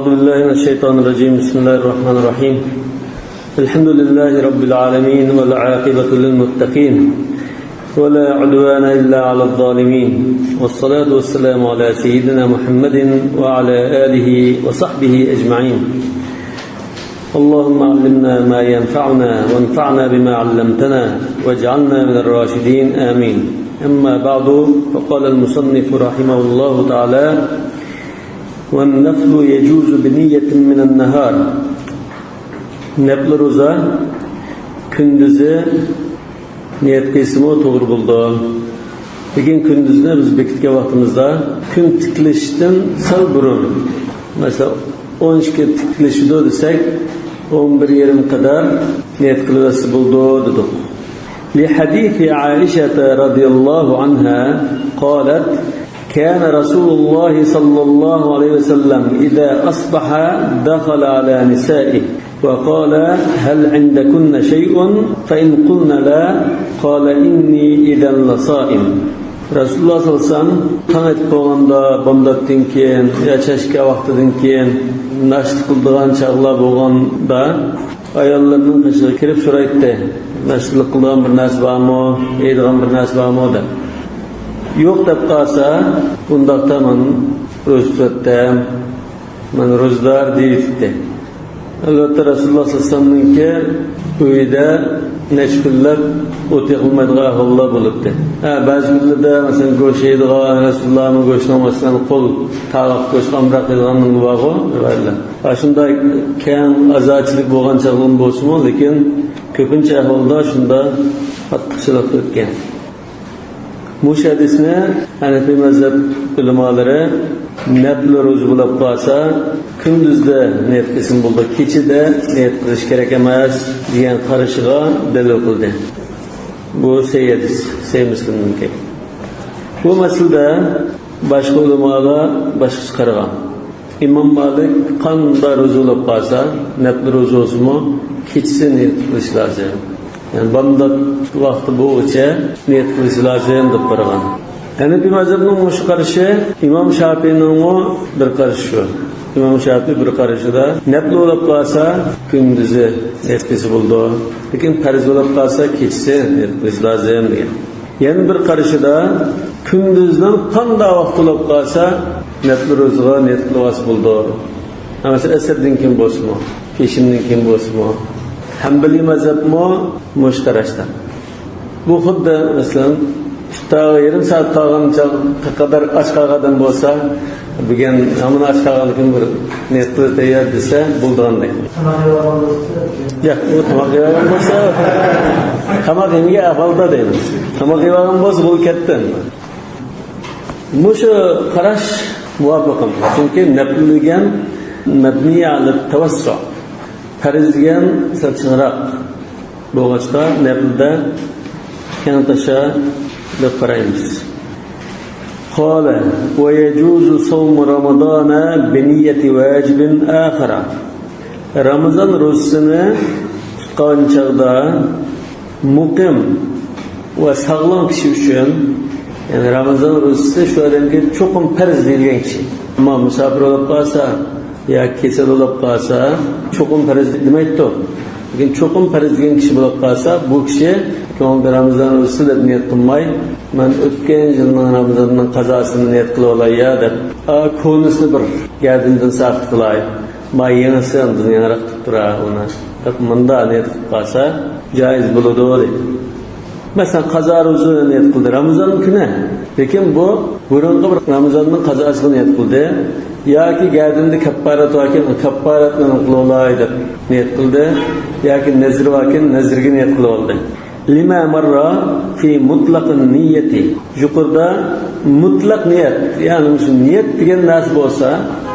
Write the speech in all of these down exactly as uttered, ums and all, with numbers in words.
أعوذ بالله من الشيطان الرجيم. بسم الله الرحمن الرحيم. الحمد لله رب العالمين، والعاقبة للمتقين، ولا عدوان إلا على الظالمين، والصلاة والسلام على سيدنا محمد وعلى آله وصحبه أجمعين. اللهم علمنا ما ينفعنا، وانفعنا بما علمتنا، واجعلنا من الراشدين. آمين. أما بعد، فقال المصنف رحمه الله تعالى: والنفل يجوز بنية من النهار. نەپلى روزا كۈندۈزى نىيەت قىلسىمۇ توغرا بولىدۇ. لېكىن كۈندۈزنى بىز بېكىتكەن ۋاقتىمىزدا كۈن تىكلىشىشتىن سەل بۇرۇن، مەسىلەن، ئون ئىككى تىكلىشىدۇ دېسەك، ئون بىر يېرىم قەدەر نىيەت قىلىۋەتسە بولىدۇ دېدۇق. لحديث عائشة رضي الله عنها قالت: كان رسول الله صلى الله عليه وسلم إذا أصبح دخل على نسائه وقال: هل عندكن شيء؟ فإن قلن لا، قال: إني إذا لصائم. رەسۇلۇللاھ سەللەللاھۇ ئەلەيھى ۋەسەللەم تاڭ ئەتىپ بولغاندا، بامداتتىن كېيىن يا چەشكە ۋاقتىدىن كېيىن ناشتا قىلىدىغان چاغلار بولغاندا، ئاياللىرىنىڭ قېشىغا كىرىپ سورايتتى، ناشتىلىق قىلىدىغان بىر نەرسە بارمۇ، يەيدىغان بىر نەرسە بارمۇ دەپ. يوق دەپ قالسا، ئۇنداقتا مەن روزا تۇتاتتىم، مەن روزىدار دېيىۋېتەتتى. ئەلۋەتتە، رەسۇلۇللاھ سەللەللاھۇ ئەلەيھى ۋەسەللەمنىڭكى ئۆيىدە نەچچە كۈنلەپ ئوت يېقىلمايدىغان ئەھۋاللار بولاتتى. ھە، بەزى كۈنلەردە، مەسىلەن، گۆش يەيدىغان، رەسۇلۇللاھمۇ گۆشنىڭ، مەسىلەن، قول تاغاق گۆش ئامراق يەيدىغان بار-غۇ رىۋايەتلەر. ئاشۇنداق كەڭ ئازادىچىلىك بولغان چاغلىرىمۇ بولسىمۇ، لېكىن كۆپىنچە ئەھۋالدا شۇنداق قاتتىق چىلىق ئۆتكەن. مۇشۇ ھەدىسنى ھەنەفىي مەزھەپ ئۆلىمالىرى نەپلى روزا بولۇپ قالسا، كۈندۈزدە نىيەت قىلسىمۇ بولىدۇ، كېچىدە نىيەت قىلىش كېرەك ئەمەس دېگەن قارىشىغا دەلىل قىلدى. بۇ سەھىھ ھەدىس، سەھىھ مۇسلىمنىڭكى. بۇ مەسىلىدە باشقا ئۆلىمالار باشقىچە قارىغان. ئىمام مالىك قانداق روزا بولۇپ قالسا، نەپلى روزا بولسىمۇ، كېچىسى نىيەت قىلىش لازىم. يەنى بامدات ۋاقتى بولغۇچە نىيەت قىلىش لازىم دەپ قارىغان. ھەنەپىي مەزھەپنىڭ مۇشۇ قارىشى، ئىمام شاپىئىنىڭمۇ بىر قارىشى شۇ. ئىمام شاپىئى بىر قارىشىدا نەپلى بولۇپ قالسا، كۈندۈزى نىيەت قىلسا بولىدۇ. لېكىن پەرز بولۇپ قالسا، كېچىسى نىيەت قىلىش لازىم دېگەن. يەنە بىر قارىشىدا كۈندۈزنىڭ قانداق ۋاقتى بولۇپ قالسا، نەپلى روزىغا نىيەت قىلىۋالسا بولىدۇ. مەسىلەن، ئەسىردىن كېيىن بولسىمۇ، پېشىندىن كېيىن بولسىمۇ. ھەمبىلىي مەزھەپمۇ مۇشۇ قاراشتا. بۇ خۇددى، مەسىلەن، ئىپتارغا يېرىم سائەت قالغان چاغ-، قەدەر ئاچ قالغان ئادەم بولسا، بۈگۈن ھامان ئاچ قالغاندىن كېيىن بىر نىيەت قىلىپ تەييار دېسە بولىدىغاندەك. تاماق يەۋالغان بولسا؟ ياق، ئۇ تاماق يەۋالغان بولسا، تاماق يېمىگەن ئەھۋالدا دەيمىز. تاماق يەۋالغان بولسا، بولۇپ كەتتى. مۇشۇ قاراش مۇۋاپىق ئەمەس. چۈنكى نەپلى دېگەن مەبنىي ئەلە تەۋەسسۇ. پەرز دېگەن سەل چىڭراق بولغاچقا، نەپلىدە كەڭ تاشا دەپ قارايمىز. قال: ويجوز صوم رمضان بنية واجب آخر. رامىزان روزىسىنى تۇتقان چاغدا مۇقىم ۋە ساغلام كىشى ئۈچۈن، يەنى رامىزان روزىسى شۇ ئادەمگە چوقۇم پەرز دېيىلگەن كىشى. ئەمما مۇساپىر بولۇپ قالسا ياكى كېسەل بولۇپ قالسا، چوقۇم پەرز دېمەيدۇ. لېكىن چوقۇم پەرز دېگەن كىشى بولۇپ قالسا، بۇ كىشى كۆڭلىدە رامىزان روزىسى دەپ نىيەت قىلماي، مەن ئۆتكەن يىلنىڭ رامىزانىنىڭ قازاسىنى نىيەت قىلىۋالاي يا دەپ، ئا، كونىسىنى بىر گەدىنىدىن ساقىت قىلاي. ما يېڭىسى ئاندىن يېڭىراق تۇرۇپ تۇرا ئۇنى دەپ مۇنداق نىيەت قىلىپ قالسا جائىز بولىدۇ دەيدۇ. مەسىلەن، قازا روزىنى نىيەت قىلدى رامىزان كۈنى. لېكىن بۇ بۇرۇنقى بىر رامىزاننىڭ قازاسىغا نىيەت قىلدى. ياكى گەدىنىدە كەپپارەت باركەن، كەپپارەتنى قىلىۋالاي دەپ نىيەت قىلدى. ياكى نەزرى باركەن، نەزرىگە نىيەت قىلىۋالدى. لما مر في مطلق النية. يۇقىرىدا مۇتلەق نىيەت، يەنى مۇشۇ نىيەت دېگەن نەرسە بولسا،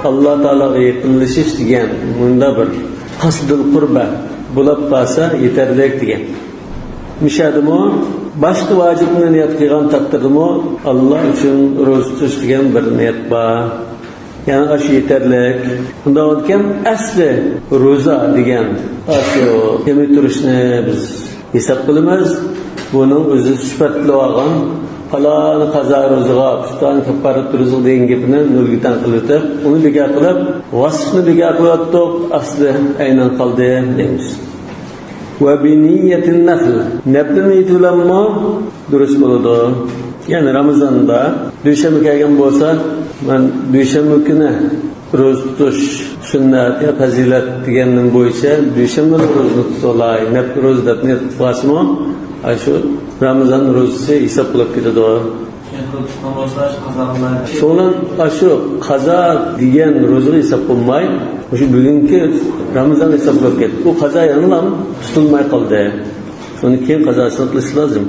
ئاللا تائالاغا يېقىنلىشىش دېگەن مۇنداق بىر قەسدۇل قۇربە بولۇپ قالسا يېتەرلىك دېگەن. مۇشۇ يەردىمۇ باشقا ۋاجىپنى نىيەت قىلغان تەقدىردىمۇ ئاللا ئۈچۈن روزا تۇتۇش دېگەن بىر نىيەت بار. يەنى ئاشۇ يېتەرلىك. ئۇنداق بولىدىكەن، ئەسلى روزا دېگەن ئاشۇ يېمەي تۇرۇشنى بىز ھېساب قىلىمىز. بۇنىڭ ئۆزى سۈپەتلەپ ئالغان پالان قازا روزىغا، پۇلان كاپپارەت روزىغا دېگەن گېپىنى نۆلگە تەڭ قىلىۋېتىپ، ئۇنى بىكار قىلىپ، ۋاسىپنى بىكار قىلىۋەتتۇق، ئەسلى ئەينەن قالدى دەيمىز. ۋە بىنىيەتىن نەفل. نەپلى نىيىتى بىلەنمۇ دۇرۇس بولىدۇ. يەنى رامىزاندا دۈشەنبە كەلگەن بولسا، مەن دۈشەنبە كۈنى روزا تۇتۇش سۈننەت يا پەزىلەت دېگەننىڭ بويىچە دۈشەنبە روزىنى تۇتۇۋالاي، نەپلى روزا دەپ نىيەت قىلىپ قالسىمۇ، ئاشۇ رامىزان روزىسى ھېساب بولۇپ كېتىدۇ. شۇنىڭ ئاشۇ قازا دېگەن روزىغا ھېساب بولماي، مۇشۇ بۈگۈنكى رامىزان ھېساب بولۇپ كېتىدۇ. ئۇ قازا يەنىلا تۇتۇلماي قالدى. ئۇنى كېيىن قازاسىنى قىلىش لازىم.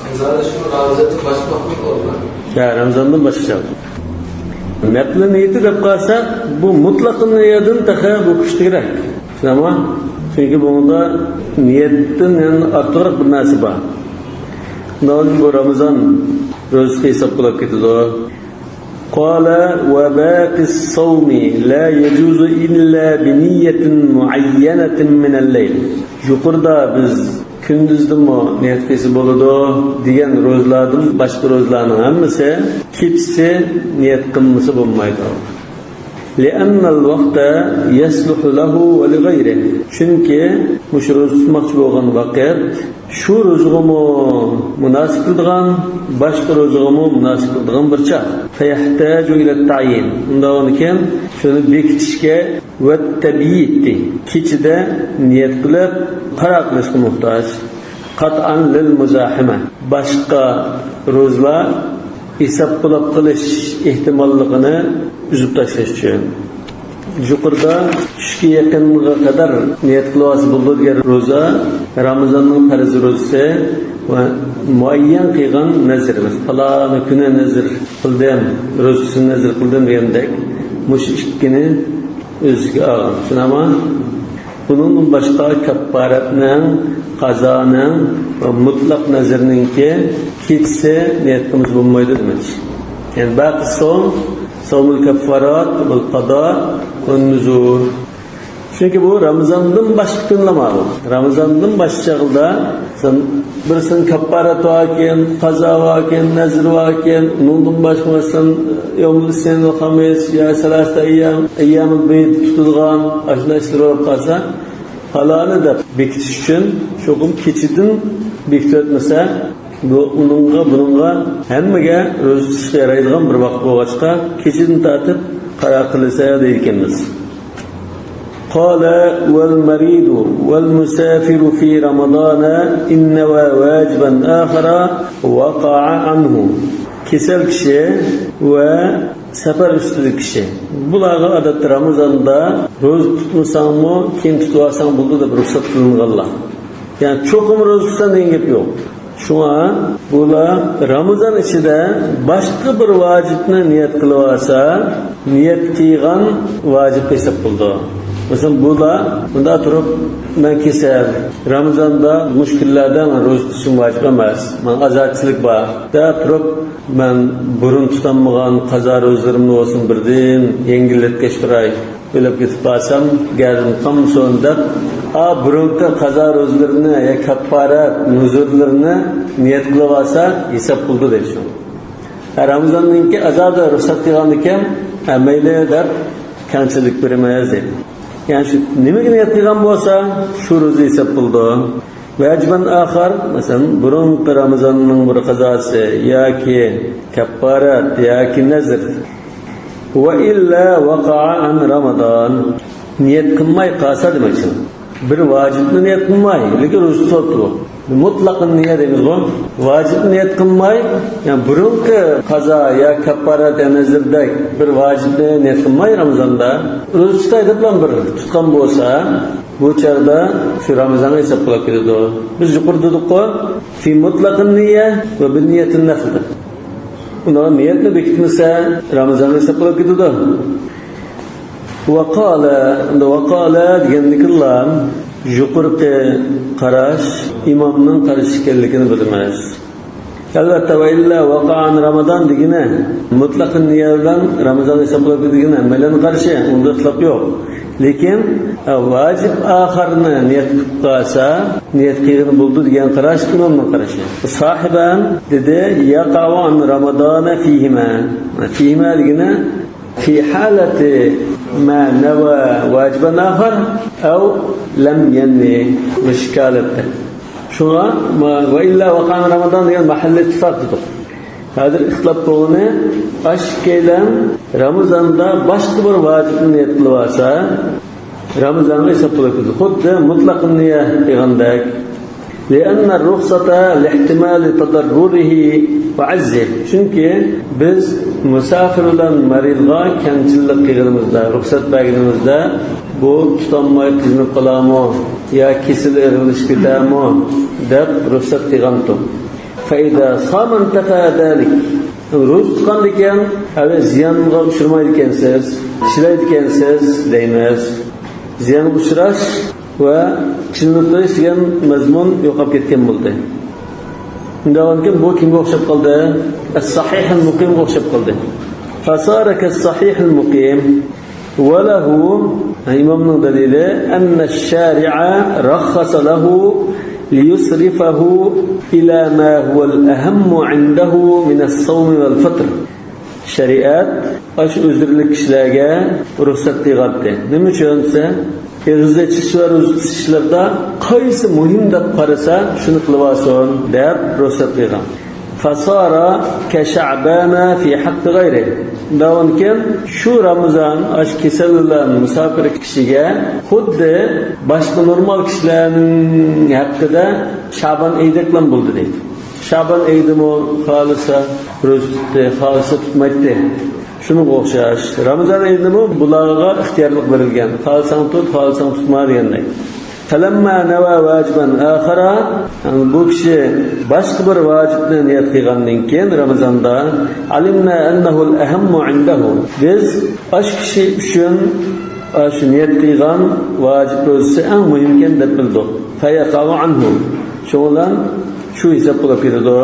قازانى شۇ رامىزاندىن باشلاپ قىلىدۇ. يا، رامىزاندىن باشقىچە. نەپلى نىيىتى دەپ قالسا، بۇ مۇتلەق نىيەدىن تېخى بۇ كۈچلۈكرەك. شۇنداقمۇ؟ چۈنكى بۇنىڭدا نىيەتتىن يەنە ئارتۇقراق بىر نەرسە بار. ئۇنىڭ بۇ رامىزان روزىسى ھېساب بولۇپ كېتىدۇ. قال وباقي الصوم لا يجوز إلا بنية معينة من الليل. يۇقىرىدا بىز كۈندۈزدىمۇ نىيەت قىلسا بولىدۇ دېگەن روزىلاردىن باشقا روزىلارنىڭ ھەممىسى كېچىسى نىيەت قىلمىسا بولمايدۇ. لأن الوقت يصلح له ولغيره. چۈنكى مۇشۇ روزا تۇتماقچى بولغان ۋاقىت شۇ روزىغىمۇ مۇناسىپ كېلىدىغان، باشقا روزىغىمۇ مۇناسىپ كېلىدىغان بىر چاغ. فيحتاج إلى التعيين. ئۇنداق بولغاندىكىن شۇنى بېكىتىشكە، والتبييت، كېچىدە نىيەت قىلىپ قارار قىلىشقا موھتاج. قطعا للمزاحمة. باشقا روزىلار ھېساب بولاپ قېلىش ئېھتىماللىقىنى ئۈزۈپ تاشلاش ئۈچۈن. يۇقىرىدا چۈشكە يېقىنغا قەدەر نىيەت قىلىۋالسا بولىدۇ دېگەن روزا، رامىزاننىڭ پەرز روزىسى ۋە مۇئەييەن قىلغان نەزىرىمىز، پالان كۈنى نەزىر قىلدىم، روزىسىنى نەزىر قىلدىم دېگەندەك، مۇشۇ ئىككىنى ئۆزىگە ئالغان. شۇنداقمۇ؟ بۇنىڭدىن باشقا كەپپارەتنىڭ، قازانىڭ ۋە مۇتلەق نەزىرنىڭكى كېچىسى نىيەت قىلمىسا بولمايدۇ دېمەكچى. يەنى باقى سوم، سومۇل كەففارات، ۋەل قادا، ۋەن نۇزۇر. چۈنكى بۇ رامىزاندىن باشقا كۈنلەر بار. رامىزاندىن باشقا چاغدا سەن بىرسىنىڭ كەپپارەت باركەن، قازا باركەن، نەزىر باركەن، ئۇنىڭدىن باشقا مەسىلەن يومۇل ئىسنەين ۋەل خامىس يا سەلاسەتە ئەييام، ئەييامۇل بىد تۇتىدىغان ئاشۇنداق ئىشلار بولۇپ قالسا، پالانى دەپ بېكىتىش ئۈچۈن چوقۇم كېچىدىن بېكىتىۋەتمىسە، بۇ ئۇنىڭغا، بۇنىڭغا، ھەممىگە روزا تۇتۇشقا يارايدىغان بىر ۋاقىت بولغاچقا، كېچىدىن تارتىپ قارار قىلسا دەيدىكەنمىز. قال والمريض والمسافر في رمضان إن نوى واجبا آخر وقع عنه. كېسەل كىشى ۋە سەپەر ئۈستىدىكى كىشى. بۇلارغا ئادەتتە رامىزاندا روزا تۇتمىساڭمۇ، كېيىن تۇتۇۋالساڭ بولىدۇ دەپ رۇخسەت قىلىنغانلار. يەنى چوقۇم روزا تۇتساڭ دېگەن گەپ يوق. شۇڭا بۇلار رامىزان ئىچىدە باشقا بىر ۋاجىپنى نىيەت قىلىۋالسا، نىيەت قىلغان ۋاجىپ ھېساب بولىدۇ. مەسىلەن، بۇلار مۇنداق تۇرۇپ، مەن كېسەل، رامىزاندا مۇشۇ كۈنلەردە مەن روزا تۇتۇشۇم ۋاجىپ ئەمەس، ماڭا ئازادىچىلىك بار، دەپ تۇرۇپ، مەن بۇرۇن تۇتالمىغان قازا روزىلىرىمنى بولسۇن بىردىن يەڭگىللەتكەچ تۇراي، ئۆلۈپ كېتىپ قالسام گەردىن قانمىسۇن دەپ، ئا، بۇرۇنقى قازا روزىلىرىنى يا كەپپارەت نۇزۇرلىرىنى نىيەت قىلىۋالسا ھېساب قىلىدۇ دەيدۇ شۇ. ھە، رامىزاننىڭكى ئازادە رۇخسەت قىلغاندىكىن، ھە، مەيلى دەپ كەڭچىلىك بېرىمىز دەيدۇ. يەنى شۇ نېمىگە نىيەت قىلغان بولسا شۇ روزا ھېساب قىلىدۇ. ۋاجىبان ئاخار، مەسىلەن، بۇرۇنقى رامىزاننىڭ بىر قازاسى ياكى كەپپارەت ياكى نەزر. ۋە ئىللا ۋەقەئە ئەن رامىزان. نىيەت قىلماي قالسا دېمەكچى. بىر ۋاجىپنى نىيەت قىلماي، لېكىن روزا تۇتۇپتۇ. مۇتلەق نىيە دەيمىزغۇ. ۋاجىپنى نىيەت قىلماي، يەنى بۇرۇنقى قازا يا كەپپارەت يا نەزردەك بىر ۋاجىپنى نىيەت قىلماي رامىزاندا، روزا تۇتاي دەپلا بىر تۇتقان بولسا، بۇ چاغدا شۇ رامىزانغا ھېساب قىلىپ كېتىدۇ. بىز يۇقىرىدا دېدۇققۇ، في مطلق النية وبنية النفل دەپ. ئۇنىڭ نىيەتنى بېكىتمىسە، رامىزانغا ھېساب قىلىپ كېتىدۇ. ۋەقالە، ئەمدى ۋەقالە دېگەندىكىنلا يۇقىرىقى قاراش ئىمامنىڭ قارىشى ئىكەنلىكىنى بىلىمىز. ئەلۋەتتە، ۋە ئىللا ۋەقەئەن رامىزان دېگىنى مۇتلەق نىيە بىلەن رامىزان ھېسابلاپ دېگىنى ھەممەيلەن قارىشى، ئۇندا ئىختىلاپ يوق. لېكىن، ئە، ۋاجىب ئاخىرنى نىيەت قىلىپ قالسا، نىيەت قىلغىنى بولىدۇ دېگەن قاراش ئىمامنىڭ قارىشى. ساھىبان دېدى، يەقەئۇ ئەن رامىزانە فىھىما. فىھىما دېگىنى في حالة ما نوى واجبا آخر أو لم ينوي، مۇشۇ ھالەتتە. شۇڭا ما، ۋە ئىللا ۋەقەئەن رامىزان دېگەن مەھەللە ئىتتىپاق دېدۇق. ھازىر ئىختىلاپ بولغىنى، ئاشۇ ئىككىيلەن رامىزاندا باشقا بىر ۋاجىپنى نىيەت قىلىۋالسا، رامىزانغا ھېساب قىلىپ كېتىدۇ. خۇددى مۇتلەق نىيە قىلغاندەك. لأن الرخصة لاحتمال تضرره وعجزه. چۈنكى بىز مۇساپىر بىلەن مەرىزغا كەڭچىللىك قىلغىنىمىزدا، رۇخسەت بەرگىنىمىزدە، بۇ تۇتالماي قىينىلىپ قالارمۇ يا كېسىلى ئېغىرلىشىپ كېتەرمۇ دەپ رۇخسەت قىلغانتۇق. فإذا صام انتفى ذلك. روزا تۇتقاندىكىن، ھەلى زىيانغا ئۇچرىمايدىكەنسىز، ئىشلەيدىكەنسىز دەيمىز. زىيانغا ئۇچراش ۋە چىلىنىپ قېلىش دېگەن مەزمۇن يوقاپ كەتكەن بولدى. شۇنداقكەن، بۇ كىمگە ئوخشاپ قالدى؟ ئەس-سەھىھىل مۇقىمغا ئوخشاپ قالدى. فصار كالصحيح المقيم. وله، ئىمامنىڭ دەلىلى، أن الشارع رخص له ليصرفه إلى ما هو الأهم عنده من الصوم والفطر. شەرىئەت ئاشۇ ئۆزرىلىك كىشىلەرگە رۇخسەت قىلغانتى. نېمە ئۈچۈن دېسە، ئېغىز ئېچىش ۋە روزا تۇتۇش ئىشلىرىدا قايسى مۇھىم دەپ قارىسا، شۇنى قىلىۋالسۇن دەپ رۇخسەت قىلغان. فصار كشعبان في حق غيره. دەۋانكەن، شۇ رامىزان ئاشۇ كېسەل بىلەن مۇساپىر كىشىگە خۇددى باشقا نورمال كىشىلەرنىڭ ھەققىدە شابان ئېيىدەكلا بولدى دەيدۇ. شابان ئېيىدىمۇ خالىسا روزا تۇتتى، خالىسا تۇتمايتتى. شۇنىڭغا ئوخشاش، رامىزان ئېيىدىمۇ بۇلارغا ئىختىيارلىق بېرىلگەن. خالىساڭ تۇت، خالىساڭ تۇتما دېگەندەك. فلما نوى واجبا آخر، يەنى بۇ كىشى باشقا بىر ۋاجىپنى نىيەت قىلغاندىن كېيىن رامىزاندا، علمنا أنه الأهم عنده، بىز ئاشۇ كىشى ئۈچۈن ئاشۇ نىيەت قىلغان ۋاجىپ روزىسى ئەڭ مۇھىمكەن دەپ بىلدۇق. فيقع عنه، شۇنىڭ بىلەن شۇ ھېساب بولۇپ كېتىدۇ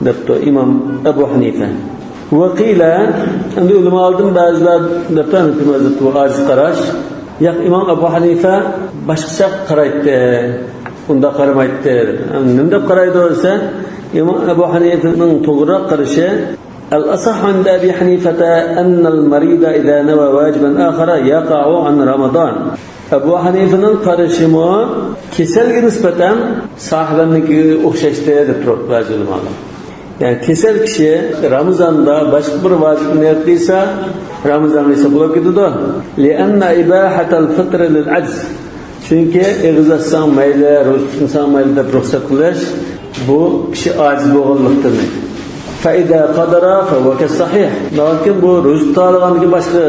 دەپتۇ ئىمام ئەبۇ ھەنىفە. ۋەقىلە، ئەمدى ئۆلىمالاردىن بەزىلەر دەپتۇ، ھەنىفىي مەزھەپتە بۇ ئاجىز قاراش. ياق، ئىمام ئەبۇ ھەنىفە باشقىچە قارايتتى، ئۇنداق قارىمايتتى. نېمە دەپ قارايدۇ دېسە، ئىمام ئەبۇ ھەنىفىنىڭ توغرىراق قارىشى، الأصح عند أبي حنيفة أن المريض إذا نوى واجبا آخر يقع عن رمضان. ئەبۇ ھەنىفىنىڭ قارىشىمۇ كېسەلگە نىسبەتەن ساھىبەننىڭكىگە ئوخشاشتى دەپ تۇرۇپتۇ بەزى ئۆلىمالار. يەنى كېسەل كىشى رامىزاندا باشقا بىر ۋاجىپنى نىيەت قىلسا، رامىزانغا ھېساب بولۇپ كېتىدۇ. لأن إباحة الفطر للعجز. چۈنكى ئېغىز ئاچساڭ مەيلى، روزا تۇتمىساڭ مەيلى دەپ رۇخسەت قىلىش، بۇ كىشى ئاجىز بولغانلىقتىن. فإذا قدر فهو كالصحيح. لېكىن بۇ روزا تۇتالىغاندىكىن باشقا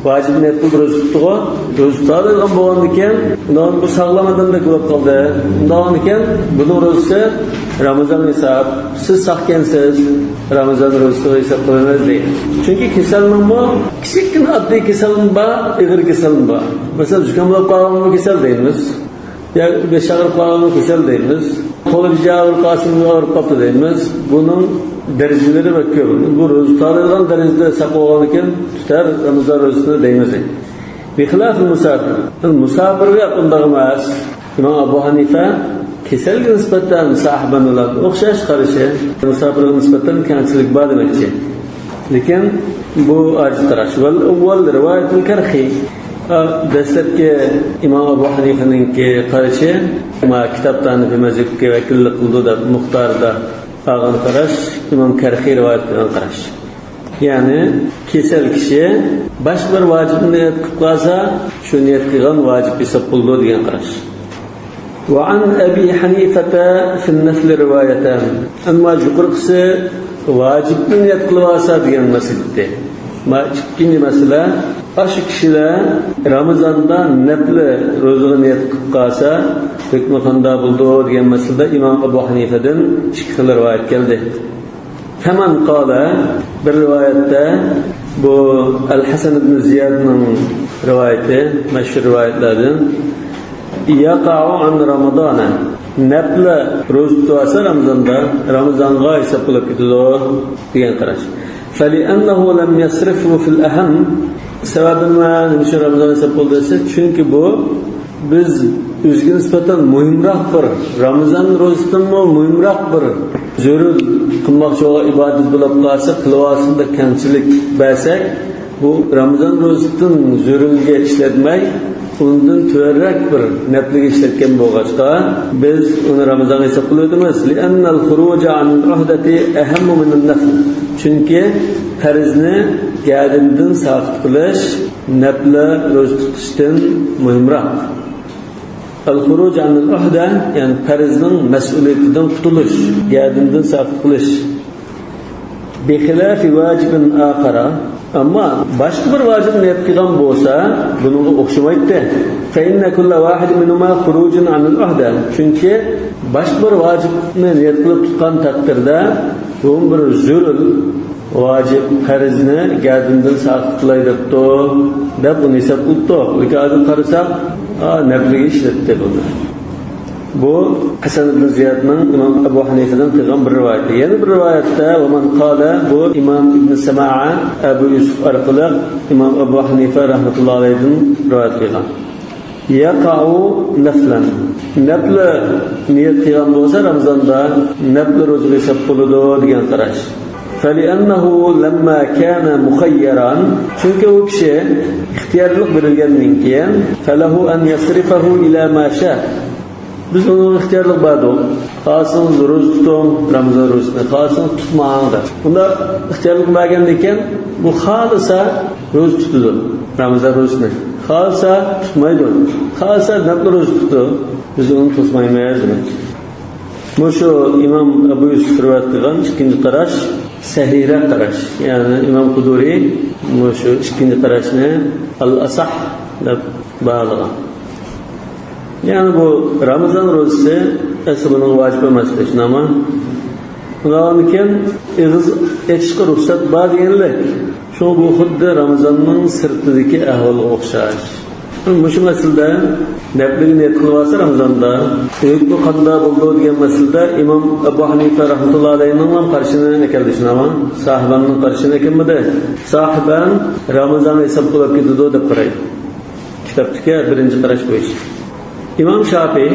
ۋاجىپ نىيەت قىلىپ روزا تۇتتىغۇ. روزا تۇتالىغان بولغاندىكىن، ئۇنىڭ بۇ ساغلام ئادەمدەك بولۇپ قالدى. ئۇنداقكەن، بۇنىڭ روزىسى رامىزان ھېساب. سىز ساقكەنسىز، رامىزان روزىسى ھېساب قىلىمىز دەيدۇ. چۈنكى كېسەلنىڭمۇ كىچىككىنە ئاددىي كېسەلمۇ بار، ئېغىر كېسەلمۇ بار. مەسىلەن، زۇكام بولۇپ قالغانمۇ كېسەل دەيمىز. يا بېشى ئاغرىپ قالغانمۇ كېسەل دەيمىز. قولى بېشى ئاغرىپ قالسىمۇ ئاغرىپ قاپتۇ دەيمىز. بۇنىڭ دەرىجىلىرى بەك كۆپ. بۇ روزا تۇتالىدىغان دەرىجىدە ساق بولغاندىكىن تۇتار رامىزان روزىسىنى دەيمىز. بخلاف المسافر. مۇساپىرغا ئۇنداق ئەمەس. ئىمام ئەبۇ ھەنىفە كېسەلگە نىسبەتەن ساھىبەن بىلەن ئوخشاش قارىشى. مۇساپىرغا نىسبەتەن كەڭچىلىك بار دېمەكچى. لېكىن بۇ ئاجىز قاراش. والأول رواية الكرخي. دەسلەپكى ئىمام ئەبۇ ھەنىفىنىڭكى قارىشى، ما كىتابتا ھەنىفىي مەزھەپكە ۋەكىللىك قىلىدۇ دەپ مۇختاردا ئالغان قاراش، ئىمام كەرخىي رىۋايەت قىلغان قاراش. يەنى كېسەل كىشى باشقا بىر ۋاجىپنى نىيەت قىلىپ قالسا، شۇ نىيەت قىلغان ۋاجىپ ھېساب بولىدۇ دېگەن قاراش. وعن أبي حنيفة في النفل روايتان. ئەمما يۇقىرىقىسى ۋاجىپنى نىيەت قىلىۋالسا دېگەن مەسىلە ئىدى. ما ئىككىنچى مەسىلە، ئاشۇ كىشىلەر رامىزاندا نەپلى روزىغا نىيەت قىلىپ قالسا، ھۆكمى قانداق بولىدۇ دېگەن مەسىلىدە ئىمام ئەبۇ ھەنىفەدىن ئىككى خىل رىۋايەت كەلدى. فمن قال، بىر رىۋايەتتە، بۇ ئەل-ھەسەن ئىبن زىيادنىڭ رىۋايىتى، مەشھۇر رىۋايەتلەردىن، يقع عن رمضان، نەپلە روزا تۇتۇۋالسا رامىزاندا، رامىزانغا ھېساب بولۇپ كېتىدۇ دېگەن قاراش. فلأنه لم يصرفه في الأهم. سەۋەبى نېمە؟ نېمە ئۈچۈن رامىزان ھېساب بولدى دېسە، چۈنكى بۇ بىز ئۆزىگە نىسبەتەن مۇھىمراق بىر، رامىزان روزىسىدىنمۇ مۇھىمراق بىر زۆرۈر قىلماقچى بولغان ئىبادەت بولۇپ قالسا، قىلىۋالسۇن دەپ كەڭچىلىك بەرسەك، بۇ رامىزان روزىسىدىن زۆرۈرگە ئىشلەتمەي، ئۇندىن تۆۋەنرەك بىر نەپلىگە ئىشلەتكەن بولغاچقا، بىز ئۇنى رامىزانغا ھېساب قىلىۋاتىمىز. لأن الخروج عن العهدة أهم من النفل. چۈنكى پەرزنى گەدىنىدىن ساقىت قىلىش نەپلە روزا تۇتۇشتىن مۇھىمراق. الخروج عن العهدة، يەنى پەرزنىڭ مەسئۇلىيىتىدىن قۇتۇلۇش، گەدىنىدىن ساقىت قىلىش. بخلاف واجب آخر. ئەمما باشقا بىر ۋاجىپ نىيەت قىلغان بولسا، بۇنىڭغا ئوخشىمايتتى. فإن كل واحد منهما خروج عن العهدة. چۈنكى باشقا بىر ۋاجىپنى نىيەت قىلىپ تۇتقان تەقدىردە، بۇ بىر زۆرۈر ۋاجىپ پەرزنى گەدىنىدىن ساقىت قىلاي دەپتۇ، دەپ ئۇنى ھېساب قىلىپتۇ. لېكىن ھازىر قارىساق، ئا، نەپلىگە ئىشلەتتى بۇنى. بۇ ھەسەن ئىبن زىيادنىڭ ئىمام ئەبۇ ھەنىفىدىن قىلغان بىر رىۋايىتى. يەنە بىر رىۋايەتتە، ومن قال، بۇ ئىمام ئىبن سەمائە ئەبۇ يۈسۈف ئارقىلىق ئىمام ئەبۇ ھەنىفە رەھمەتۇللا ئەلەيھىدىن رىۋايەت قىلغان. يقع نفلا. نەپلە نىيەت قىلغان بولسا رامىزاندا نەپلە روزىغا ھېساب بولىدۇ دېگەن قاراش. فلأنه لما كان مخيرا، چۈنكى ئۇ كىشى ئىختىيارلىق بېرىلگەندىن كېيىن، فله أن يصرفه إلى ما شاء. بىز ئۇنىڭ ئىختىيارلىق بەردۇق. خالىسىڭىز روزا تۇتۇڭ، رامىزان روزىسىنى، خالىسىڭىز تۇتماڭ دەپ. بۇنداق ئىختىيارلىق بەرگەندىن كېيىن، بۇ خالىسا روزا تۇتىدۇ، رامىزان روزىسىنى. خالىسا تۇتمايدۇ. خالىسا نەپلە روزا تۇتىدۇ. بىز ئۇنى توسمايمىز دېمەكچى. مۇشۇ ئىمام ئەبۇ يۈسۈف رىۋايەت قىلغان ئىككىنچى قاراش سەھىھرەك قاراش. يەنى ئىمام قۇدۇرى مۇشۇ ئىككىنچى قاراشنى ئەل ئەسەھ دەپ باھالىغان. يەنى بۇ رامىزان روزىسى ئەسلى بۇنىڭ ۋاجىپ ئەمەس، شۇنداقمۇ؟ ئۇنىڭدىن كېيىن ئېغىز ئېچىشقا رۇخسەت بار دېگەنلىك. شۇڭا بۇ خۇددى رامىزاننىڭ سىرتىدىكى ئەھۋالغا ئوخشاش. مۇشۇ مەسىلىدە نەپلىگە نىيەت قىلىۋالسا رامىزاندا، ھۆكمى قانداق بولىدۇ دېگەن مەسىلىدە ئىمام ئەبۇ ھەنىفە رەھمەتۇللا ئەلەيھىنىڭ ھەم قارىشىنى ئەكەلدى، شۇنداقمۇ؟ ساھىبەننىڭ قارىشىنى ئەكەلمىدى. ساھىبەن رامىزانغا ھېساب بولۇپ كېتىدۇ دەپ قارايدۇ. كىتابتىكى بىرىنچى قاراش بويىچە. ئىمام شاپىئىي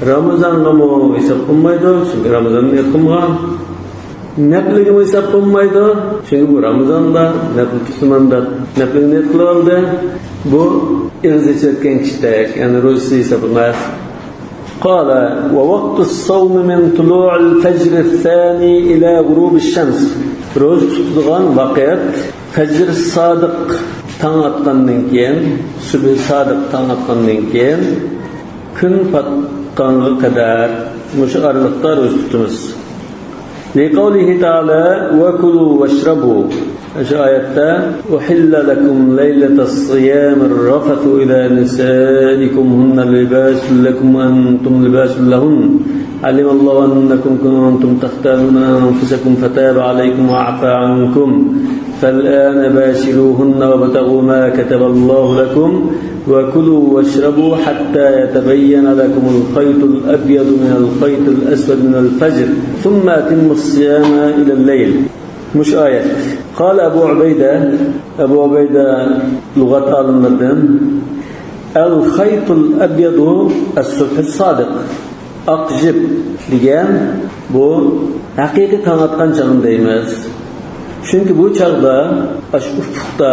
رامىزانغىمۇ ھېساب قىلمايدۇ، چۈنكى رامىزاننى نىيەت قىلمىغان. نەپلىگىمۇ ھېساب قىلمايدۇ، چۈنكى بۇ رامىزاندا نەپلى تۇتىمەن دەپ نەپلىگە نىيەت قىلىۋالدى. بۇ ئېغىز ئېچىۋەتكەن كىشىدەك، يەنى روزىسى ھېساب قىلماس. قال، ووقت الصوم من طلوع الفجر الثاني إلى غروب الشمس. روزا تۇتىدىغان ۋاقىت فەجر سادىق تاڭ ئاتقاندىن كېيىن، سۈبھى سادىق تاڭ ئاتقاندىن كېيىن، كۈن پاتقانغا قەدەر مۇشۇ ئارىلىقتا روزا تۇتىمىز. لقوله تعالى، وكلوا واشربوا. شۇ ئايەتتە، أحل لكم ليلة الصيام الرفث إلى نسائكم هن لباس لكم وأنتم لباس لهن. علم الله أنكم كنتم تختانون أنفسكم فتاب عليكم وعفا عنكم. فالآن باشروهن وابتغوا ما كتب الله لكم وكلوا واشربوا حتى يتبين لكم الخيط الأبيض من الخيط الأسود من الفجر ثم أتموا الصيام إلى الليل. مۇشۇ ئايەت. قال أبو عبيدة، ئەبۇ ئۇبەيدە لۇغەت ئالىملىرىدىن، الخيط الأبيض الصبح الصادق. ئاق جىپ دېگەن بۇ ھەقىقىي تاڭ ئاتقان چاغنى دەيمىز. چۈنكى بۇ چاغدا ئاشۇ ئۇپۇقتا،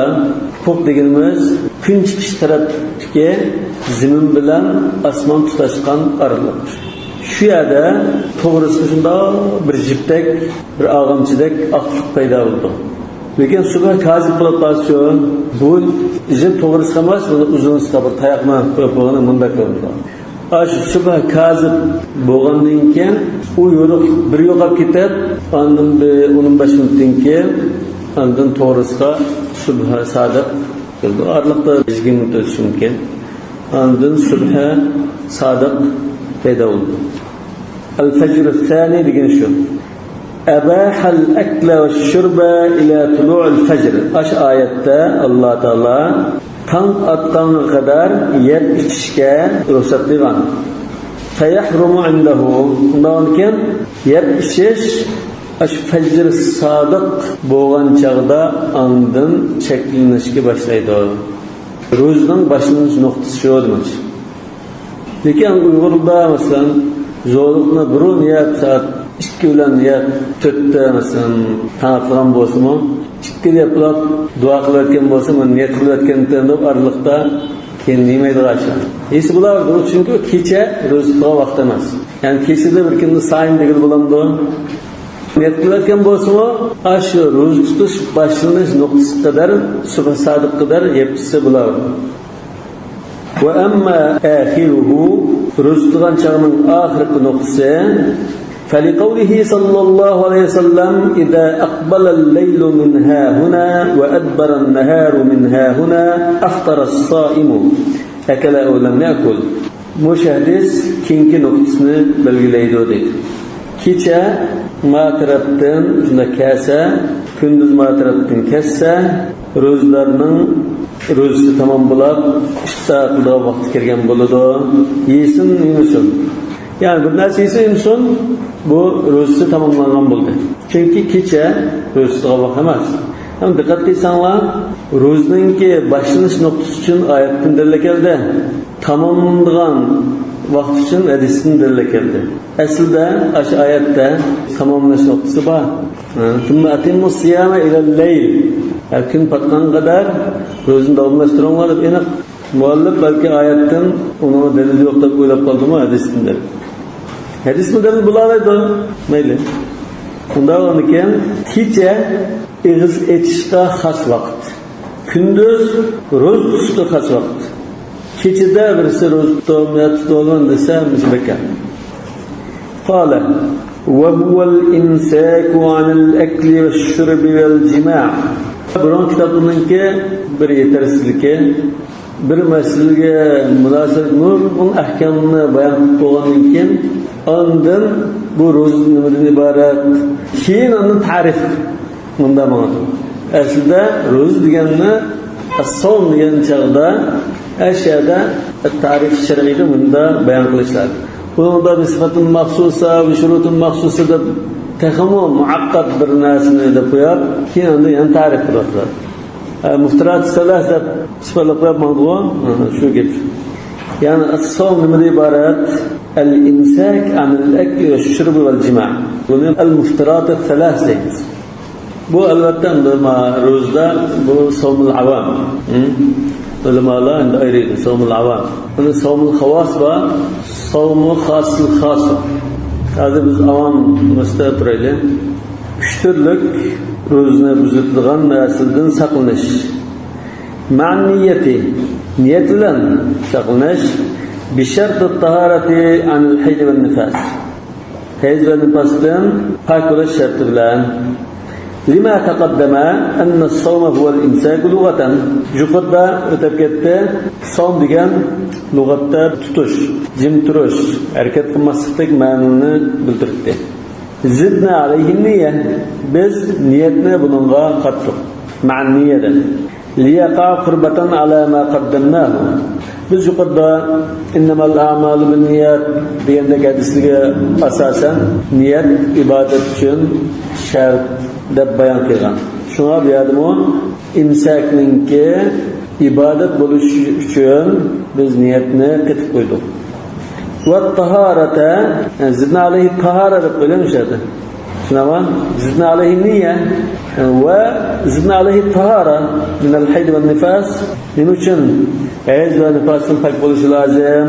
ئۇپۇق دېگىنىمىز كۈن چىقىش تەرەپتىكى زېمىن بىلەن ئاسمان تۇتاشقان ئارىلىق. شۇ يەردە توغرىسىدا شۇنداق بىر جىپتەك، بىر ئاغامچىدەك ئاقلىق پەيدا بولىدۇ. لېكىن سۇبھى كازىب بولۇپ قالسىچۇ، بۇ جىپ توغرىسىغا ئەمەس، بۇنى ئۇزۇنىسىغا بىر تاياقنى قويۇپ قويغىنى مۇنداق كۆرۈنىدۇ. ئاشۇ سۇبھى كازىب بولغاندىن كېيىن، ئۇ يورۇق بىر يوقاپ كېتىپ، ئاندىن بىر ئون بەش مىنۇتتىن كېيىن، ئاندىن توغرىسىغا سۇبھى سادىق كېلىدۇ. ئارىلىقتا يىگىرمە مىنۇت ئۆتۈشى مۇمكىن. ئاندىن سۇبھى سادىق پەيدا بولىدۇ. ئەل فەجرۇ سانى دېگەن شۇ. أباح الأكل والشرب إلى طلوع الفجر. ئاشۇ ئايەتتە ئاللا تائالا تاڭ ئاتقانغا قەدەر يەپ ئىچىشكە رۇخسەت قىلغان. فيحرم عنده. ئۇنداقكەن، يەپ ئىچىش ئاشۇ فەجر سادىق بولغان چاغدا ئاندىن چەكلىنىشكە باشلايدۇ. روزىنىڭ باشلىنىش نۇقتىسى شۇ دېمەكچى. لېكىن ئۇيغۇردا، مەسىلەن، زورلۇقنى بۇرۇن يەپ، سائەت ئىككى بىلەن يەپ، تۆتتە، مەسىلەن، تاڭ ئاتلىغان بولسىمۇ، ئىككىدە يەپ بولۇپ، دۇئا قىلىۋەتكەن بولسا، مەن نىيەت قىلىۋەتكەنتىم دەپ ئارىلىقتا كېيىن يېمەيدىغان ئىشلار. ھېسى بۇلار، چۈنكى كېچە روزا تۇتىدىغان ۋاقىت ئەمەس. يەنى كېچىدە بىر كۈندە سايىم دېگىلى بولامدۇ؟ نىيەت قىلىۋەتكەن بولسىمۇ، ئاشۇ روزا تۇتۇش باشلىنىش نۇقتىسى قەدەر، سۇبھ سادىق قەدەر يەپ ئىچسە بولار. وأما آخره، روزا تۇتقان چاغنىڭ ئاخىرقى نۇقتىسى، فلقوله صلى الله عليه وسلم: إذا أقبل الليل من هاهنا وأدبر النهار من هاهنا أفطر الصائم، أكل أو لم يأكل. مۇشۇ ھەدىس كېيىنكى نۇقتىسىنى بەلگىلەيدۇ، دەيدۇ. كېچە ما تەرەپتىن شۇنداق كەلسە، كۈندۈز ما تەرەپتىن كەتسە، روزىدارنىڭ روزىسى تامام بولۇپ، ئىپتار قىلىدىغان ۋاقتى كىرگەن بولىدۇ. يېسۇن، يېمىسۇن. يەنى بىر نەرسە يېسۇن، يېمىسۇن، بۇ روزىسى تاماملانغان بولدى. چۈنكى كېچە روزىسى تۇتىدىغان ۋاقىت ئەمەس. ئەمما دىققەت قىلساڭلار، روزىنىڭكى باشلىنىش نۇقتىسى ئۈچۈن ئايەتتىن دەلىل كەلدى. تاماملىنىدىغان ۋاقىت ئۈچۈن ھەدىستىن دەلىل كەلدى. ئەسلىدە ئاشۇ ئايەتتە تاماملاش نۇقتىسى بار. ثم أتموا الصيام إلى الليل. ھە، كۈن پاتقانغا قەدەر روزىنى داۋاملاشتۇرۇڭلار دەپ ئېنىق. مۇئەللىپ بەلكى ئايەتتىن ئۇنىڭغا دەلىل يوق دەپ ئويلاپ قالدىمۇ، ھەدىستىن دەپ. ھەدىسمۇ دەلىل بولالايدۇ. مەيلى. ئۇنداق بولغاندىكىن، كېچە ئېغىز ئېچىشقا خاس ۋاقىت. كۈندۈز روزا تۇتۇشقا خاس ۋاقىت. كېچىدە بىرسى روزا تۇتۇم يا تۇتۇۋالىمەن دېسە، مۇشۇ بەكەر. قال: وهو الإمساك عن الأكل والشرب والجماع. بۇرۇنقى كىتابلارنىڭكى بىر يېتەرسىزلىكى، بىر مەسىلىگە مۇناسىۋەت نۇرغۇن ئەھكامنى بايان قىلىپ بولغاندىن كېيىن، ئاندىن بۇ روزا نېمىدىن ئىبارەت؟ كېيىن ئاندىن تەرىپ. مۇنداق ماڭىدۇ. ئەسلىدە روزا دېگەننى، ئەسسوم دېگەن چاغدا، ئەشەدە تەرىپ شەرئىيدە مۇنداق بايان قىلىشلار. بۇنىڭدا بىسىفەتىن مەخسۇسە، بىشۇرۇتىن مەخسۇسە دەپ تېخىمۇ مۇئەققەت بىر نەرسىنى دەپ قويۇپ، كېيىن ئاندىن يەنە تەرىپ قىلىۋاتىدۇ. ئە، مۇفتىرات سەلەس دەپ سۈپەتلەپ قويۇپ ماڭدىغۇ. ھە، شۇ گەپ. يەنى ئەسسوم نېمىدىن ئىبارەت؟ الإمساك عن الأكل والشرب والجماع. بۇنى المفترات الثلاث دەيمىز. بۇ ئەلۋەتتە ئەمدى ما روزىدا بۇ سومۇل ئاۋام. ھە؟ ئۆلىمالار ئەمدى ئايرىيدۇ، سومۇل ئاۋام. ئەمدى سومۇل خاۋاس بار، سومۇ خاسىل خاس. ھازىر بىز ئاۋام مۇستەۋى تۇرايلى. ئۈچ تۈرلۈك روزىنى بۇزىدىغان نەرسىدىن ساقلىنىش. مع النية، نىيەت بىلەن ساقلىنىش. بشرط الطهارة عن الحيض والنفاس. ھەيز ۋە نىپاستىن پاك بولۇش شەرتى بىلەن. لما تقدم أن الصوم هو الإمساك لغة. يۇقىرىدا ئۆتۈپ كەتتى. سوم دېگەن لۇغەتتە تۇتۇش، جىم تۇرۇش، ھەرىكەت قىلماسلىقتەك مەنىنى بىلدۈرۈپتۇ. زدنا عليه النية. بىز نىيەتنى بۇنىڭغا قاتتۇق. مع النية دە. ليقع قربة على ما قدمناه. بىز يۇقىرىدا إنما الأعمال بالنيات دېگەندەك ھەدىسلەرگە ئاساسەن نىيەت ئىبادەت ئۈچۈن شەرت دەپ بايان قىلغان. شۇڭا بۇ يەردىمۇ ئىمساكنىڭكى ئىبادەت بولۇشى ئۈچۈن بىز نىيەتنى قېتىپ قويدۇق. والطهارة، يەنى زدنا عليه الطهارة دەپ قويۇلىدۇ شۇ يەردە. شۇنداقمۇ؟ زدنا عليه النية. ۋە زدنا عليه الطهارة من الحيض والنفاس. نېمە ئۈچۈن ھەيز ۋە نىپاستىن پاك بولۇشى لازىم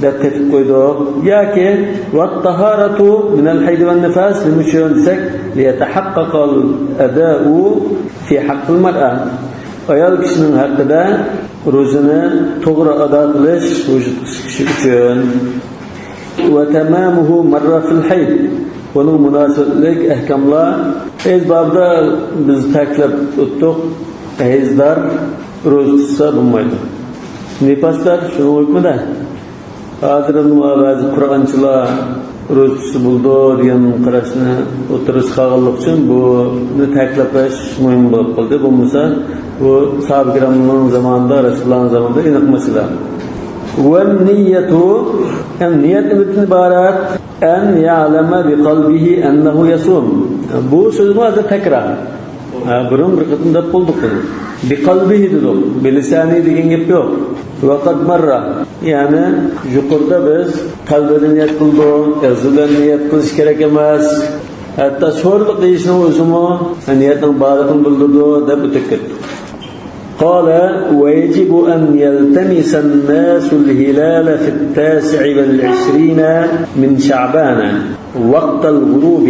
دەپ قېتىپ قويدۇق؟ ياكى والطهارة من الحيض والنفاس نېمە ئۈچۈن دېسەك، ليتحقق الأداء في حق المرأة. ئايال كىشىنىڭ ھەققىدە روزىنى توغرا ئادا قىلىش ۋۇجۇدقا چىقىشى ئۈچۈن. وتمامه مر في الحيض. بۇنىڭ مۇناسىۋەتلىك ئەھكاملار ھەيز بابىدا بىز تەكىتلەپ ئۆتتۇق. ھەيزدار روزا تۇتسا بولمايدۇ. نىپاسدار شۇنىڭ ھۆكمىدە. ھازىر بەزى قۇرئانچىلار روزا تۇتسا بولىدۇ دېگەن قاراشنى ئوتتۇرىغا چىقارغانلىقى ئۈچۈن بۇنى تەكىتلەپ بېرىش مۇھىم بولۇپ قالدى. بولمىسا بۇ ساھابە كىرامنىڭ زامانىدا، رەسۇلۇللانىڭ زامانىدا ئېنىق مەسىلە. والنية يەنى نىيەتنىڭ ئىبارەت، أن يعلم بقلبه أنه يصوم. بۇ سۆزمۇ ھازىر تەكرار. ھە، بۇرۇن بىر قېتىم دەپ بولدۇق بۇنى. بقلبه دېدۇق. بلسانه دېگەن گەپ يوق. وقد مر. يەنى يۇقىرىدا بىز قەلبىدە نىيەت قىلىدۇ، ئېغىزى بىلەن نىيەت قىلىش كېرەك ئەمەس. ھەتتا سورىلىق دېيىشنىڭ ئۆزىمۇ نىيەتنىڭ بارلىقىنى بىلدۈرىدۇ دەپ ئۆتۈپ كەتتۇق. قال: ويجب أن يلتمس الناس الهلال في التاسع والعشرين من شعبان وقت الغروب،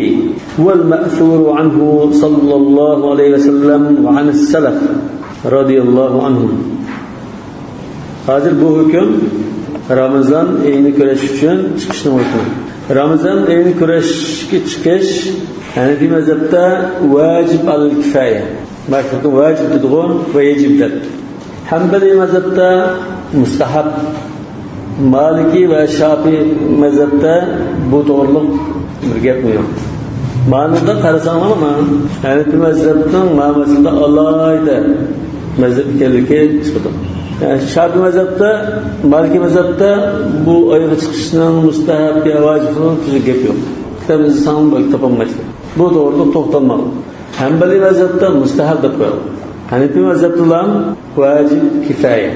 هو المأثور عنه صلى الله عليه وسلم وعن السلف رضي الله عنهم. ھازىر بۇ ھۆكۈم رامىزان ئېيىنى كۆرۈش ئۈچۈن چىقىشنىڭ ھۆكمى. رامىزان ئېيىنى كۆرۈشكە چىقىش ھەنەفىي مەزھەپتە ۋاجىب ئەلەل كىفايە. مەشھۇردا ۋاجىب دېدىغۇ ۋە يەجىب دەپ. ھەنبەلىي مەزھەپتە مۇستەھەب. مالىكىي ۋە شاپىئىي مەزھەپتە بۇ توغرىلىق بىر گەپمۇ يوق. مانىدا قارىساڭلار، مانا ھەنەفىي مەزھەپنىڭ مانا مەسىلىدە ئالاھىدە مەزھەپ ئىكەنلىكى چىقىدۇ. يەنى شاپىئىي مەزھەپتە، مالىكىي مەزھەپتە بۇ ئايغا چىقىشنىڭ مۇستەھەب يا ۋاجىب تۈزۈك گەپ يوق. كىتاب ئىزدىسەڭمۇ بۇ تاپالمايسىلەر. بۇ توغرىلىق توختالمىغان. ھەنبەلىي مەزھەپتە مۇستەھەب دەپ قويغان. ھەنەفىي مەزھەپتىلا ۋاجىب كىفايە.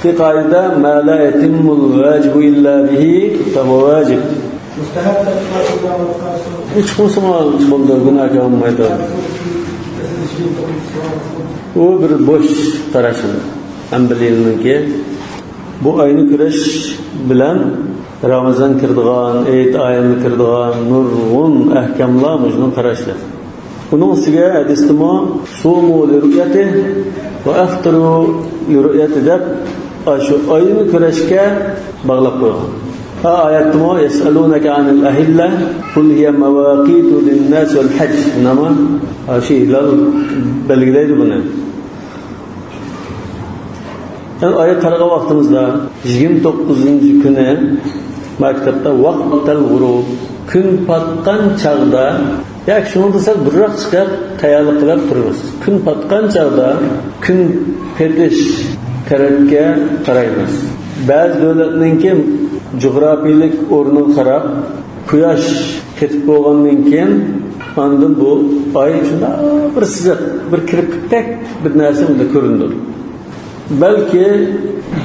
في قاعدة: ما لا يتم الواجب إلا به فهو واجب. مۇستەھەب دەپ قويغان. ئۇچقۇنسىمۇ بولىدۇ، گۇناھكار بولمايدۇ. ئۇ بىر بوش قاراش ھەنبەلىيلەرنىڭكى. بۇ ئاينى كۆرۈش بىلەن رامىزان كىرىدىغان، ھېيت ئايەملىك كىرىدىغان نۇرغۇن ئەھكاملار مۇشۇنىڭ قاراشلىرى. ئۇنىڭ ئۈستىگە ھەدىستىمۇ «صوموا لرؤيته وأفطروا لرؤيته» دەپ، ئاشۇ ئاينى كۆرۈشكە باغلاپ قويغان. ھە، ئايەتتىمۇ «يسألونك عن الأهلة قل هي مواقيت للناس والحج» نېمە؟ ئاشۇ ھىلال بەلگىلەيدۇ بۇنى. يەنى ئايغا قارىغان ۋاقتىمىزدا يىگىرمە توققۇزىنچى كۈنى مانا كىتابتا «ۋەقتەل غۇرۇب»، كۈن پاتقان چاغدا، ياكى شۇنىڭدىن سەل بۇرۇنراق چىقىپ تەييارلىق قىلىپ تۇرىمىز. كۈن پاتقان چاغدا كۈن پېتىش تەرەپكە قارايمىز. بەزى دۆلەتنىڭكى جۇغراپىيىلىك ئورنىغا قاراپ، قۇياش پېتىپ بولغاندىن كېيىن، ئاندىن بۇ ئاي شۇنداق بىر سىزىق، بىر كىرپىكتەك بىر نەرسە بۇندا كۆرۈنىدۇ. بەلكى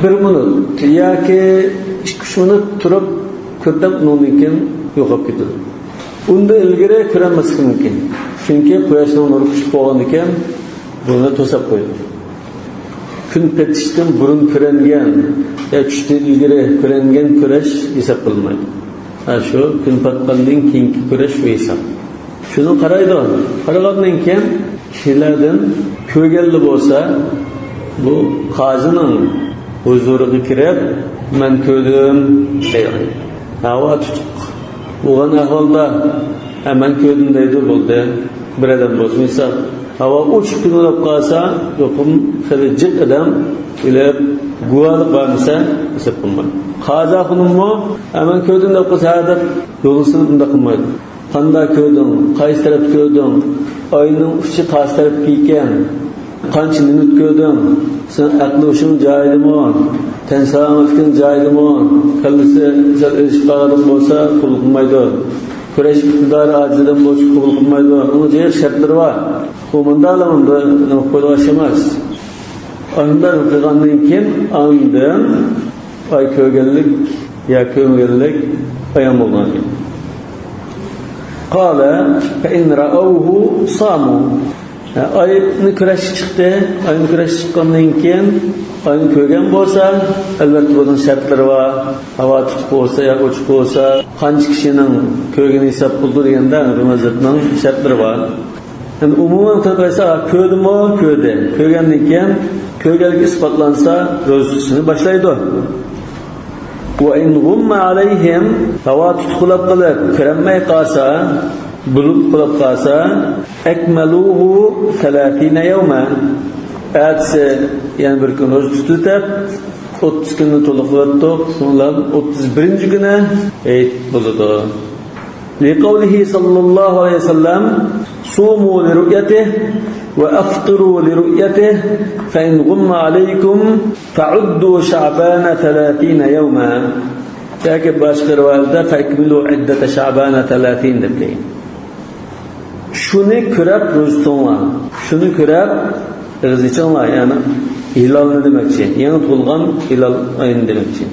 بىر مىنۇت ياكى ئىككى-ئۈچ مىنۇت تۇرۇپ كۆرسەم، ئۇنىڭدىن كېيىن يوقاپ كېتىدۇ. ئۇندىن ئىلگىرى كۆرەلمەسلىكى مۇمكىن. چۈنكى قۇياشنىڭ نۇرى كۈچلۈك بولغاندىكىن، بۇنى توساپ قويىدۇ. كۈن پېتىشتىن بۇرۇن كۆرۈنگەن يا چۈشتىن ئىلگىرى كۆرۈنگەن كۆرۈش ھېساب قىلىنمايدۇ. ھە، شۇ كۈن پاتقاندىن كېيىنكى كۆرۈش شۇ ھېساب. شۇنى قارايدۇ. قارىغاندىن كېيىن كىشىلەردىن كۆرگەنلا بولسا، بۇ قازىنىڭ ھۇزۇرىغا كىرىپ، «مەن كۆردۈم» دەيدۇ. ھاۋا تۇتۇق بولغان ئەھۋالدا، «ھە، مەن كۆردۈم» دەيدۇ، بولدى. بىر ئادەم بولسا ھېساب. ھاۋا ئوچۇق كۈن بولۇپ قالسا، يۇقۇم خېلى جىق ئادەم كېلىپ گۇۋاھلىق بەرمىسە ھېساب قىلمايدۇ. قازا خانىممۇ «ھە، مەن كۆردۈم» دەپ قالسا، ھە دەپ يولغا سېلىپ ئۇنداق قىلمايدۇ. قانداق كۆردۈڭ؟ قايسى تەرەپتە كۆردۈڭ؟ ئاينىڭ ئۇچى قايسى تەرەپتە ئىكەن؟ قانچە مىنۇت كۆردۈڭ؟ سېنىڭ ئەقلى ھوشۇڭ جايىدىمۇ؟ تەن سالامەتلىكىڭ جايىدىمۇ؟ كاللىسى سەل ئېزىشىپ قالغان بولسا قوبۇل قىلمايدۇ. كۈرەش ئىقتىدارى ئاجىز ئادەم بولسا قوبۇل قىلمايدۇ. ئۇنىڭ جايى شەرتلىرى بار. ئۇ مۇنداقلا مۇنداق نېمە قىلىدىغان ئىش ئەمەس. ئاندىن قىلغاندىن كېيىن ئاندىن ئاي كۆرگەنلىك يا كۆرمىگەنلىك ئايان بولغان ئىكەن. قال فإن رأوه صاموا. ئاينى كۆرۈشكە چىقتى. ئاينى كۆرۈشكە چىققاندىن كېيىن ئاينى كۆرگەن بولسا، ئەلۋەتتە بۇنىڭ شەرتلىرى بار. ھاۋا تۇتۇق بولسا يا ئوچۇق بولسا، قانچە كىشىنىڭ كۆرگىنى ھېساب قىلىدۇ دېگەندە، ھەنەفىي مەزھەپنىڭ شەرتلىرى بار. يەنى ئومۇمەن قىلىپ ئېيتساق، كۆردىمۇ؟ كۆردى. كۆرگەندىن كېيىن كۆرگەنلىكى ئىسپاتلانسا، روزا تۇتۇشنى باشلايدۇ. وإن غم عليهم، ھاۋا تۇتۇقلاپ قېلىپ كۆرەلمەي قالسا، بۇلۇت قىلىپ قالسا، أكملوه ثلاثين يوما. ئەتىسى يەنە بىر كۈن روزا تۇتۇۋېتىپ، ئوتتۇز كۈننى تولۇقلىۋەتتۇق. شۇنىڭ بىلەن ئوتتۇز بىرىنچى كۈنى ھېيت بولىدۇ. لقوله صلى الله عليه وسلم: صوموا لرؤيته وأفطروا لرؤيته، فإن غم عليكم فعدوا شعبان ثلاثين يوما. ياكى باشقا رىۋايەتتە فەكمىلۇ ئىددەتە شەئبانە سەلاسىن دەپ كەلگەن. شۇنى كۆرەپ روزا تۇتۇڭلار. شۇنى كۆرەپ ئېغىز ئېچىڭلار، يەنى ھىلالنى دېمەكچى. يېڭى تۇغۇلغان ھىلال ئاينى دېمەكچى.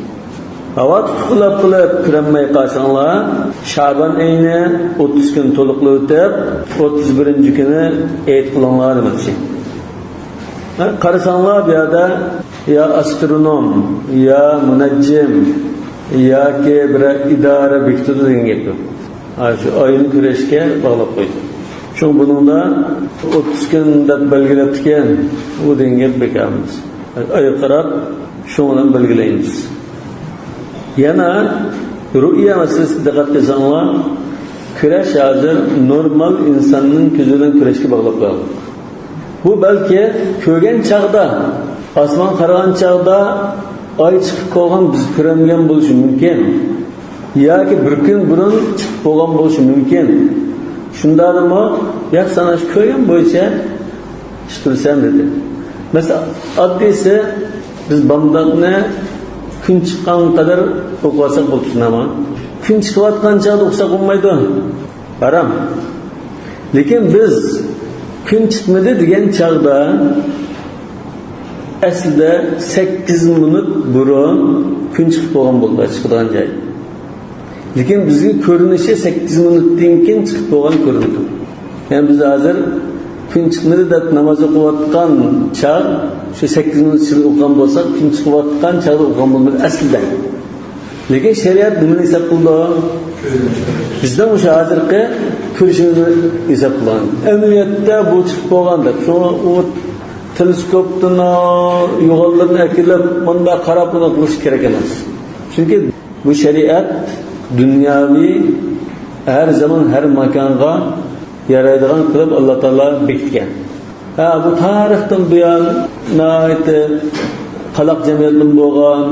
ھاۋا تۇتۇقلاپ قېلىپ كۆرەلمەي قالساڭلار، شەئبان ئېيىنى ئوتتۇز كۈن تولۇقلىۋېتىپ، ئوتتۇز بىرىنچى كۈنى ئېيت قىلىڭلار دېمەكچى. ھە، قارىساڭلار، بۇ يەردە يا ئاسترونوم، يا مۇنەججىم، ياكى بىرەر ئىدارە بېكىتىدۇ دېگەن گەپ يوق. ھە، شۇ ئاينى كۆرۈشكە باغلاپ قويدى. شۇڭا بۇنىڭدا ئوتتۇز كۈن دەپ بەلگىلەپتىكەن، ئۇ دېگەن گەپ بىكار ئەمەس. ئايغا قاراپ شۇنىڭ بىلەن بەلگىلەيمىز. يەنە رۇئيا مەسىلىسىگە دىققەت قىلساڭلار، كۈرەش ھازىر نورمال ئىنساننىڭ كۆزى بىلەن كۈرەشكە باغلاپ قويۇلدى. بۇ بەلكى كۆرگەن چاغدا، ئاسمانغا قارىغان چاغدا ئاي چىقىپ قالغان، بىز كۆرەلمىگەن بولۇشى مۇمكىن. ياكى بىر كۈن بۇرۇن چىقىپ بولغان بولۇشى مۇمكىن. شۇنداقمۇ؟ ياق، سانا شۇ كۆرگەن بويىچە ئىش قىلىسەن دېدى. مەسىلەن، ئاددىيسى، بىز بامداتنى كۈن چىققان قەدەر ئوقۇۋالساق بولۇپتۇ، نېمە؟ كۈن چىقىۋاتقان چاغدا ئوقۇساق بولمايدۇ. ھارام. لېكىن بىز كۈن چىقمىدى دېگەن چاغدا، ئەسلىدە سەككىز مىنۇت بۇرۇن كۈن چىقىپ بولغان بولىدۇ، چىقىدىغان جاي. لېكىن بىزگە كۆرۈنۈشى سەككىز مىنۇتتىن كېيىن چىقىپ بولغان كۆرۈنىدۇ. يەنى بىز ھازىر كۈن چىقمىدى دەپ ناماز ئوقۇۋاتقان چاغ، شۇ سەككىز مىنۇت ئىچىدە ئوقۇغان بولساق، كۈن چىقىۋاتقان چاغدا ئوقۇغان بولىمىز ئەسلىدە. لېكىن شەرىئەت نېمىنى ھېساب قىلىدۇ؟ بىزنىڭ مۇشۇ ھازىرقى كۆرۈشىمىزنى ھېساب قىلغان. ئەمەلىيەتتە بۇ چىقىپ بولغان دەپ، شۇڭا ئۇ تېلېسكوپتىن يوغانلىرىنى ئەكېلىپ، مۇنداق قاراپ، ئۇنى قىلىش كېرەك ئەمەس. چۈنكى بۇ شەرىئەت دۇنياۋى، ھەر زامان، ھەر ماكانغا يارايدىغان قىلىپ ئاللا تائالا بېكىتكەن. ھە، بۇ تارىختىن بۇيان ناھايىتى قالاق جەمئىيەتلىرىمۇ بولغان،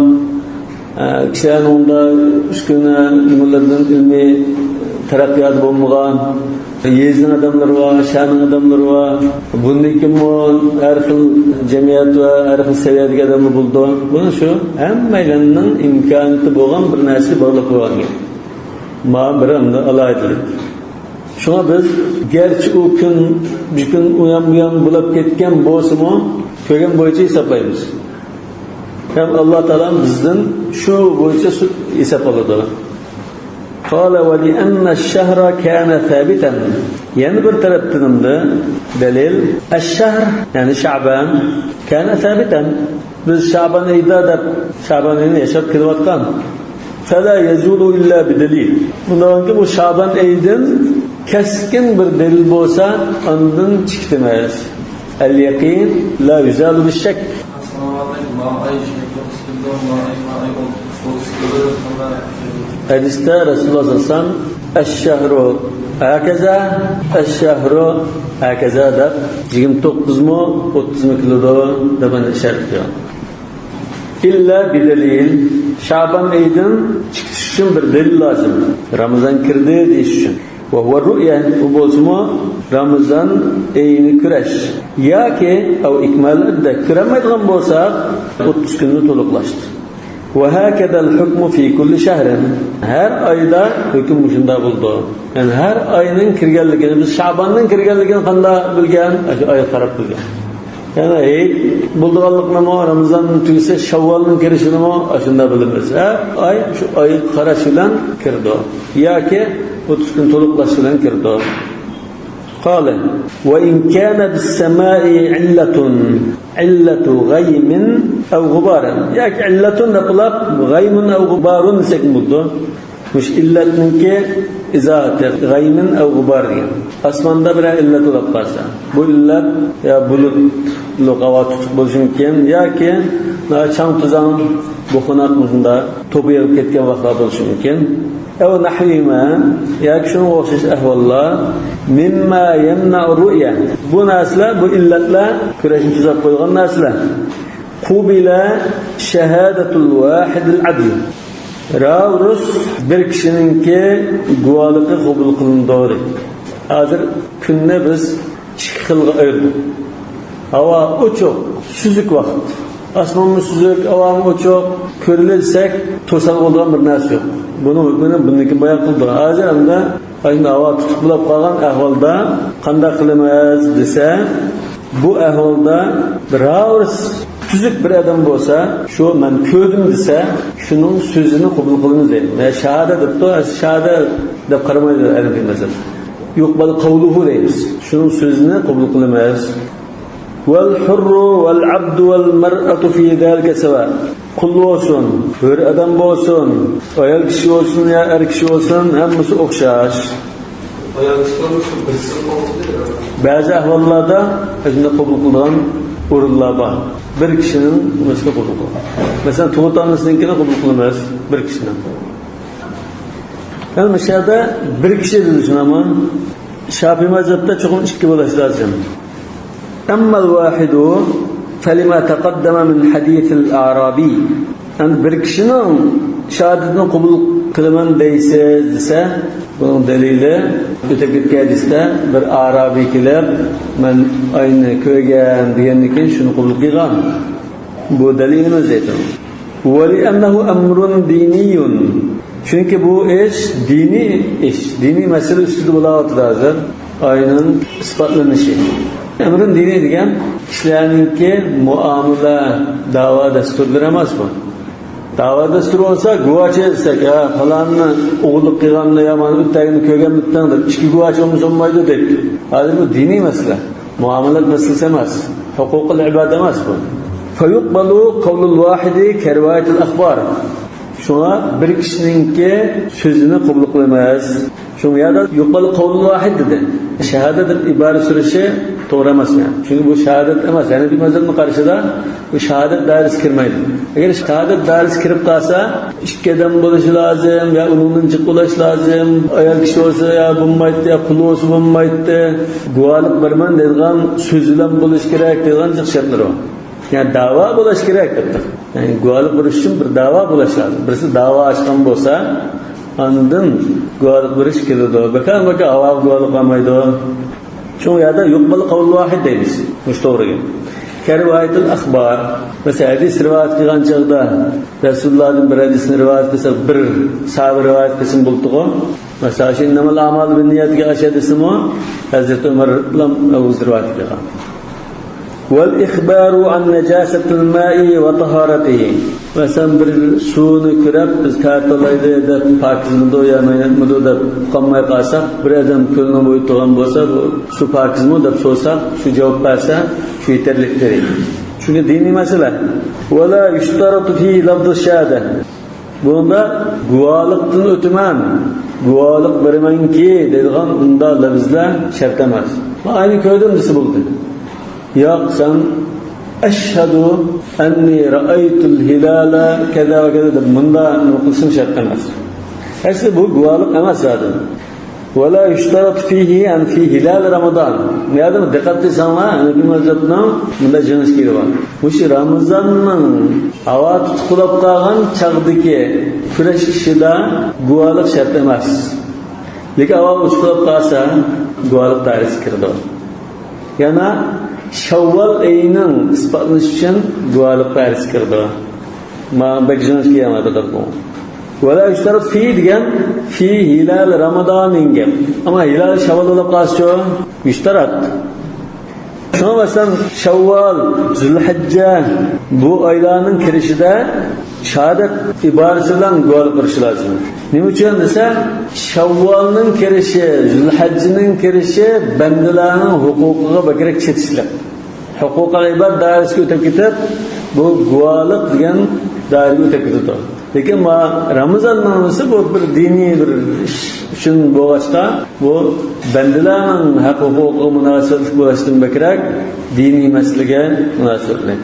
ھە، كىشىلەرنىڭ ئۇندا ئۈسكۈنە نېمىلىرىدىن ئىلمىي تەرەققىياتى بولمىغان، يېزىنىڭ ئادەملىرى بار، شەھەرنىڭ ئادەملىرى بار. بۇندىن كېيىنمۇ ھەر خىل جەمئىيەت ۋە ھەر خىل سەۋىيەدىكى ئادەملەر بولىدۇ. بۇنى شۇ ھەممەيلەننىڭ ئىمكانىيىتى بولغان بىر نەرسىگە باغلاپ قويغان گەپ. مانا بىر ئەمدى ئالاھىدىلىك. شۇڭا بىز گەرچە ئۇ كۈن، بىر كۈن ئۇيان بۇيان بولاپ كەتكەن بولسىمۇ، كۆرگەن بويىچە ھېسابلايمىز. ھەم ئاللا تائالا بىزدىن شۇ بويىچە سۈ-، ھېساب ئالىدۇ. قال: ولأن الشهر كان ثابتا. يەنە بىر تەرەپتىن ئەمدى دەلىل، الشهر، يەنى شەئبان، كان ثابتا. بىز شەئبان ئېيىدا دەپ، شەئبان ئېيىنى ياشاپ كېلىۋاتقان. فلا يزول إلا بدليل. بۇنداقكى بۇ شەئبان ئېيىدىن كەسكىن بىر دەلىل بولسا، ئاندىن چىقىدۇ ئەمەس. اليقين لا يزال بالشك. ھەدىستە رەسۇلۇللاھ سەللەللاھۇ ئەلەيھى ۋەسەللەم، الشهر هكذا، الشهر هكذا دەپ، يىگىرمە توققۇزمۇ، ئوتتۇزمۇ كېلىدۇ دەپ ئىشارە قىلغان. إلا بدليل، شەئبان ئېيىدىن چىقىش ئۈچۈن بىر دەلىل لازىم. رامىزان كىردى دېيىش ئۈچۈن. وهو الرؤية، بۇ بولسىمۇ رامىزان ئېيىنى كۆرۈش. ياكى، أو إكمال العدة، كۆرەلمەيدىغان بولساق، ئوتتۇز كۈننى تولۇقلاشتى. وهكذا الحكم في كل شهر. ھەر ئايدا ھۆكۈم مۇشۇنداق بولىدۇ. يەنى ھەر ئاينىڭ كىرگەنلىكىنى، بىز شەئباننىڭ كىرگەنلىكىنى قانداق بىلگەن؟ ئاشۇ ئايغا قاراپ بىلگەن. يەنى ھېيت بولىدىغانلىقىنىمۇ، رامىزان تۈگىسە شەۋۋالنىڭ كىرىشىنىمۇ ئاشۇنداق بىلىمىز. ھەر ئاي شۇ ئايغا قاراش بىلەن كىرىدۇ. ياكى ئوتتۇز كۈن تولۇقلاش بىلەن كىرىدۇ. قال: وإن كان بالسماء علة، علة غيم أو غبار. ياكى ئىللەتۇن دەپ بولۇپ، غەيمۇن ئەۋ غۇبارۇن دېسەك بولىدۇ. مۇشۇ ئىللەتنىڭكى ئىزاھاتى، غەيمۇن ئەۋ غۇبار دېگەن. ئاسماندا بىرەر ئىللەت بولۇپ قالسا، بۇ ئىللەت يا بۇلۇتلۇق ھاۋا تۇتۇق بولۇشى مۇمكىن، ياكى چاڭ-توزان، بۇخۇناق، مۇشۇنداق توپا يېغىپ كەتكەن ۋاقىتلار بولۇشى مۇمكىن. ئەۋ نەھۋىھىما، ياكى شۇنىڭغا ئوخشاش ئەھۋاللار، مىمما يەمنەئۇ رۇئيە. بۇ نەرسىلەر، بۇ ئىللەتلەر، كۈرەشنى تۈزەپ قويغان نەرسىلەر. قۇبىلە شەھادەتۇل ۋاھىدىل ئەدل. راۋۇرۇس بىر كىشىنىڭكى گۇۋاھلىقى قوبۇل قىلىنىدۇ. ھازىر كۈننى بىز ئىككى خىلغا ئايرىدۇق. ھاۋا ئوچۇق، سۈزۈك ۋاقىت. ئاسمانمۇ سۈزۈك، ھاۋامۇ ئوچۇق، كۆرىلە دېسەك، توسالغۇ بولىدىغان بىر نەرسە يوق. بۇنىڭ ھۆكمىنى بۇندىن كېيىن بايان قىلدۇق. ھازىر ئەمدى ئاشۇنداق ھاۋا تۇتۇق بولاپ قالغان ئەھۋالدا قانداق قىلىمىز دېسە، بۇ ئەھۋالدا بىراۋ تۈزۈك بىر ئادەم بولسا، شۇ مەن كۆردۈم دېسە، شۇنىڭ سۆزىنى قوبۇل قىلىمىز دەيدۇ. يا شاھادە دەپتۇ، شاھادە دەپ قارىمايدۇ ئەرەبىي مەزھەپ. يۇقبەل قەۋلۇھۇ دەيمىز. شۇنىڭ سۆزىنى قوبۇل قىلىمىز. والحر والعبد والمرأة في ذلك سواء. قۇل بولسۇن، ھۆر ئادەم بولسۇن، ئايال كىشى بولسۇن يا ئەر كىشى بولسۇن، ھەممىسى ئوخشاش. ئايال كىشىلەرمۇ شۇ بىرسى قوبۇل قىلىدۇ. بەزى ئەھۋاللاردا شۇنداق قوبۇل قىلىدىغان ئورۇنلار بار. بىر كىشىنىڭ نېمىسىنى قوبۇل قىلىدۇ. مەسىلەن، تۇغۇت ئانىسىنىڭكىنى قوبۇل قىلىمىز، بىر كىشىنىڭ. يەنى مۇشۇ يەردە بىر كىشى دېدى شۇنداقمۇ؟ شاپىي مەزھەپتە چوقۇم ئىككى بولۇش لازىم. أما الواحد فلما تقدم من حديث الأعرابي. يەنى بىر كىشىنىڭ شاھادىتىنى قوبۇل قىلىمەن دەيسىز دېسە، بۇنىڭ دەلىلى ئۆتۈپ كەتكەن ھەدىستە بىر ئارابىي كېلىپ، مەن ئاينى كۆرگەن دېگەندىن كېيىن شۇنى قوبۇل قىلغان. بۇ دەلىلىمىز دەيدۇ. ولأنه أمر ديني. چۈنكى بۇ ئىش دىنىي ئىش، دىنىي مەسىلە ئۈستىدە بولاۋاتىدۇ ھازىر. ئاينىڭ ئىسپاتلىنىشى. ئەمرۇن دىنىي دېگەن كىشىلەرنىڭكى مۇئامىلە، داۋا دەستۇرلىرى ئەمەس بۇ. داۋا دەستۇرى بولسا، گۇۋاچى دېسەك، ھە، پالاننى ئوغرىلىق قىلغاننى يا مانا ئۆتتەگىنى كۆرگەنمىتىڭ دەپ، ئىككى گۇۋاچى بولمىسا بولمايدۇ دەيتتى. ھازىر بۇ دىنىي مەسىلە. مۇئامىلات مەسىلىسى ئەمەس. ھوقۇقۇل ئىباد ئەمەس بۇ. فيقبل قول الواحد كرواية الأخبار. شۇڭا بىر كىشىنىڭكى سۆزىنى قوبۇل قىلىمىز. شۇڭا يەردە يۇقبەل قەۋلۇل ۋاھىد دېدى. شاھادەت دەپ ئىبارە سۈرۈشى توغرا ئەمەس. چۈنكى بۇ شاھادەت ئەمەس. ھەنەفىي مەزھەپنىڭ قارىشىدا بۇ شاھادەت دائىرىسىگە كىرمەيدۇ. ئەگەر شاھادەت دائىرىسىگە كىرىپ قالسا، ئىككى ئادەم بولۇشى لازىم، يا ئۇنىڭدىن جىق بولۇش لازىم، ئايال كىشى بولسا يا بولمايتتى، يا قۇل بولسا بولمايتتى، گۇۋاھلىق بېرىمەن دەيدىغان سۆزى بىلەن بولۇش كېرەك دەيدىغان جىق شەرتلىرى بار. يەنى داۋا بولۇش كېرەك دەپتۇ. يەنى گۇۋاھلىق بېرىش ئۈچۈن بىر داۋا بولۇش لازىم. بىرسى داۋا ئاچقان بولسا، ئاندىن گۇۋاھلىق بېرىش كېلىدۇ. بىكار بىكار ھاۋاغا گۇۋاھلىق بەرمەيدۇ. شۇ يەردە يۇقبەل قەۋلۇل ۋاھىد دەيمىز. مۇشۇ توغرىغا. كروايەتىل ئەخبار. مەسىلەن، ھەدىس رىۋايەت قىلغان چاغدا رەسۇلۇللاھدىن بىر ھەدىسنى رىۋايەت قىلسا، بىر ساھابە رىۋايەت قىلسىمۇ بولىدىغۇ. مەسىلەن، شۇ ئىننەمەل ئەمالۇ بىننىيەتكە ئاشۇ ھەدىسنىمۇ ھەزرىتى ئۆمەر بىلەن ئۆزى رىۋايەت قىلغان. والإخبار عن نجاسة الماء وطهارته. مەسىلەن، بىر سۇنى كۆرۈپ، بىز تەھارەت ئالايلى دەپ، پاكىزمىدۇ يا مەينەتمىدۇ دەپ ئۇقالماي قالساق، بىر ئادەم كۆلنىڭ بويىدا تۇرغان بولسا، بۇ سۇ پاكىزمۇ دەپ سورىساق، شۇ جاۋاب بەرسە، شۇ يېتەرلىكتۇر. چۈنكى دىنىي مەسىلە. ولا يشترط فيه لفظ الشهادة. بۇنىڭدا گۇۋاھلىقتىن ئۆتىمەن، گۇۋاھلىق بېرىمەنكى دەيدىغان ئۇنداق لەپزلەر شەرت ئەمەس. ئاينى كۆردۈم دېسە بولدى. ياق، سەن أشهد أني رأيت الهلال كذا وكذا دەپ مۇنداق نېمە قىلسۇن شەرت ئەمەس. ئەسلى بۇ گۇۋاھلىق ئەمەس زادى. ولا يشترط فيه، يەنى في هلال رمضان. بۇ يەردە دىققەت قىلساڭلار، ھەنەفىي مەزھەپنىڭ مۇنداق جىڭىشكىلىرى بار. مۇشۇ رامىزاننىڭ ھاۋا تۇتۇق بولاپ قالغان چاغدىكى كۈرەش ئىشىدا گۇۋاھلىق شەرت ئەمەس. لېكىن ھاۋا ئوچۇق بولاپ قالسا، گۇۋاھلىق دائىرىسىگە كىرىدۇ. يەنە شەۋۋال ئېيىنىڭ ئىسپاتلىنىشى ئۈچۈن گۇۋاھلىق دائىرىسىگە كىرىدۇ. مانا بەك جىڭىشكى يەنە دىققەت قىلىڭ. ولا يشترط فيه دېگەن في هلال رمضان دېگەن گەپ. ئەمما ھىلال شەۋۋال بولۇپ قالسىچۇ؟ يشترط. شۇڭا مەسىلەن، شەۋۋال، زۇلھەججە بۇ ئايلارنىڭ كىرىشىدە شاھادەت ئىبارىسى بىلەن گۇۋاھلىق بېرىش لازىم. نېمە ئۈچۈن دېسە، شەۋۋالنىڭ كىرىشى، زۇلھەججىنىڭ كىرىشى بەندىلەرنىڭ ھوقۇقىغا بەكرەك چېتىشلىق. ھوقۇقۇل ئىباد دائىرىسىگە ئۆتۈپ كېتىپ، بۇ گۇۋاھلىق دېگەن دائىرىگە ئۆتۈپ كېتىدۇ. لېكىن ما رامىزاننىڭ نېمىسى بۇ بىر دىنىي بىر ئىش ئۈچۈن بولغاچقا، بۇ بەندىلەرنىڭ ھەق ھوقۇقىغا مۇناسىۋەتلىك بولۇشتىن بەكرەك دىنىي مەسىلىگە مۇناسىۋەتلىك.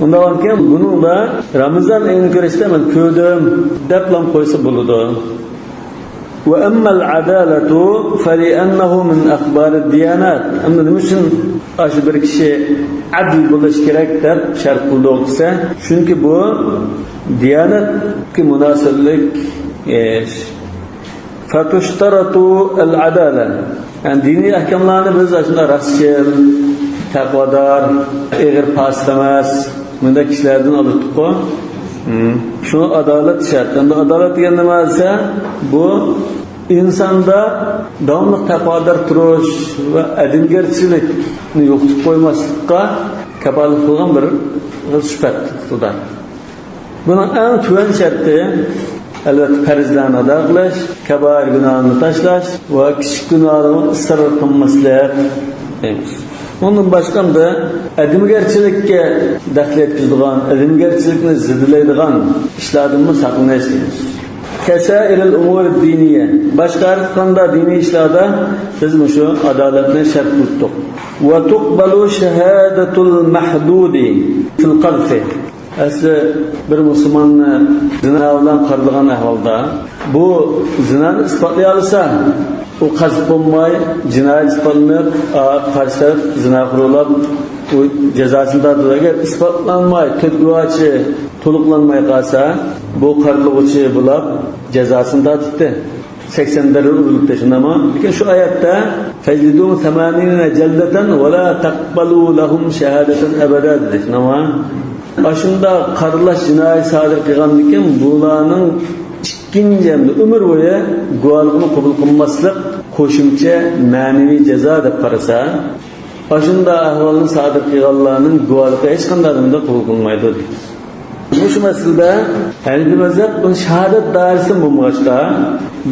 ئۇنداق بولغانكەن، بۇنىڭدا رامىزان ئېيىنى كۆرۈشتە مەن كۆردۈم دەپلا قويسا بولىدۇ. وأما العدالة فلأنه من أخبار الديانات. ئەمدى نېمە ئۈچۈن ئاشۇ بىر كىشى ئادىل بولۇش كېرەك دەپ شەرت قىلدۇق دېسە، چۈنكى بۇ دىيانەتكە مۇناسىۋەتلىك ئىش. فتشترط العدالة. يەنى دىنىي ئەھكاملارنى بىز ئاشۇنداق راستچىل، تەقۋادار، ئېغىر پاسىق ئەمەس، مۇنداق كىشىلەردىن ئالدىتىپقۇ. شۇ ئادالەت شەرت. ئەمدى ئادالەت دېگەن نېمە دېسە، بۇ ئىنساندا داۋاملىق تەقۋادار تۇرۇش ۋە ئادەمگەرچىلىكنى يوقىتىپ قويماسلىققا كاپالەت قىلغان بىر، بىر سۈپەت ئىقتىدار. بۇنىڭ ئەڭ تۆۋەن شەرتى، ئەلۋەتتە، پەرزلەرنى ئادا قىلىش، كەبائىر گۇناھنى تاشلاش ۋە كىچىك گۇناھلارغا ئىسرار قىلماسلىق دەيمىز. ئۇندىن باشقا ئەمدى ئادەمگەرچىلىككە دەخلى يەتكۈزىدىغان، ئادەمگەرچىلىكنى زېدىلەيدىغان ئىشلاردىنمۇ ساقلىنىش دەيمىز. كسائر الأمور الدينية، باشقا ھەر قانداق دىنىي ئىشلاردا بىز مۇشۇ ئادالەتنى شەرت قىلىپ تۇردۇق. وتقبل شهادة المحدود في القذف. ئەسلى بىر مۇسۇلماننى زىنا بىلەن قارىلىغان ئەھۋالدا، بۇ زىنانى ئىسپاتلىيالىسا، ئۇ قەزف بولماي، جىنايەت ئىسپاتلىنىپ، ئا، قارشى تەرەپ زىناخور بولاپ، ئۇ جازاسىنى تارتىدۇ. ئەگەر ئىسپاتلانماي، تۆت گۇۋاھچى تولۇقلانماي قالسا، بۇ قارىلىغۇچى بولاپ جازاسىنى تارتىدۇ. سەكسەن دەررە ئۇرۇلۇپتۇ، شۇنداقمۇ؟ لېكىن شۇ ئايەتتە، فاجلدوهم ثمانين جلدة ولا تقبلوا لهم شهادة أبدا دېدى، شۇنداقمۇ؟ ئاشۇنداق قارىلاش جىنايىتى سادىر قىلغاندىكىن، بۇلارنىڭ ئىككىنچى ھەمدە ئۆمۈر بويى گۇۋاھلىقىنى قوبۇل قىلماسلىق قوشۇمچە مەنىۋى جازا دەپ قارىسا، ئاشۇنداق ئەھۋالنى سادىر قىلغانلارنىڭ گۇۋاھلىقى ھېچقانداق ئادەمدىن قوبۇل قىلىنمايدۇ دەيمىز. مۇشۇ مەسىلىدە ھەنىفىي مەزھەپ بۇنى شاھادەت دائىرىسىدە بولمىغاچقا،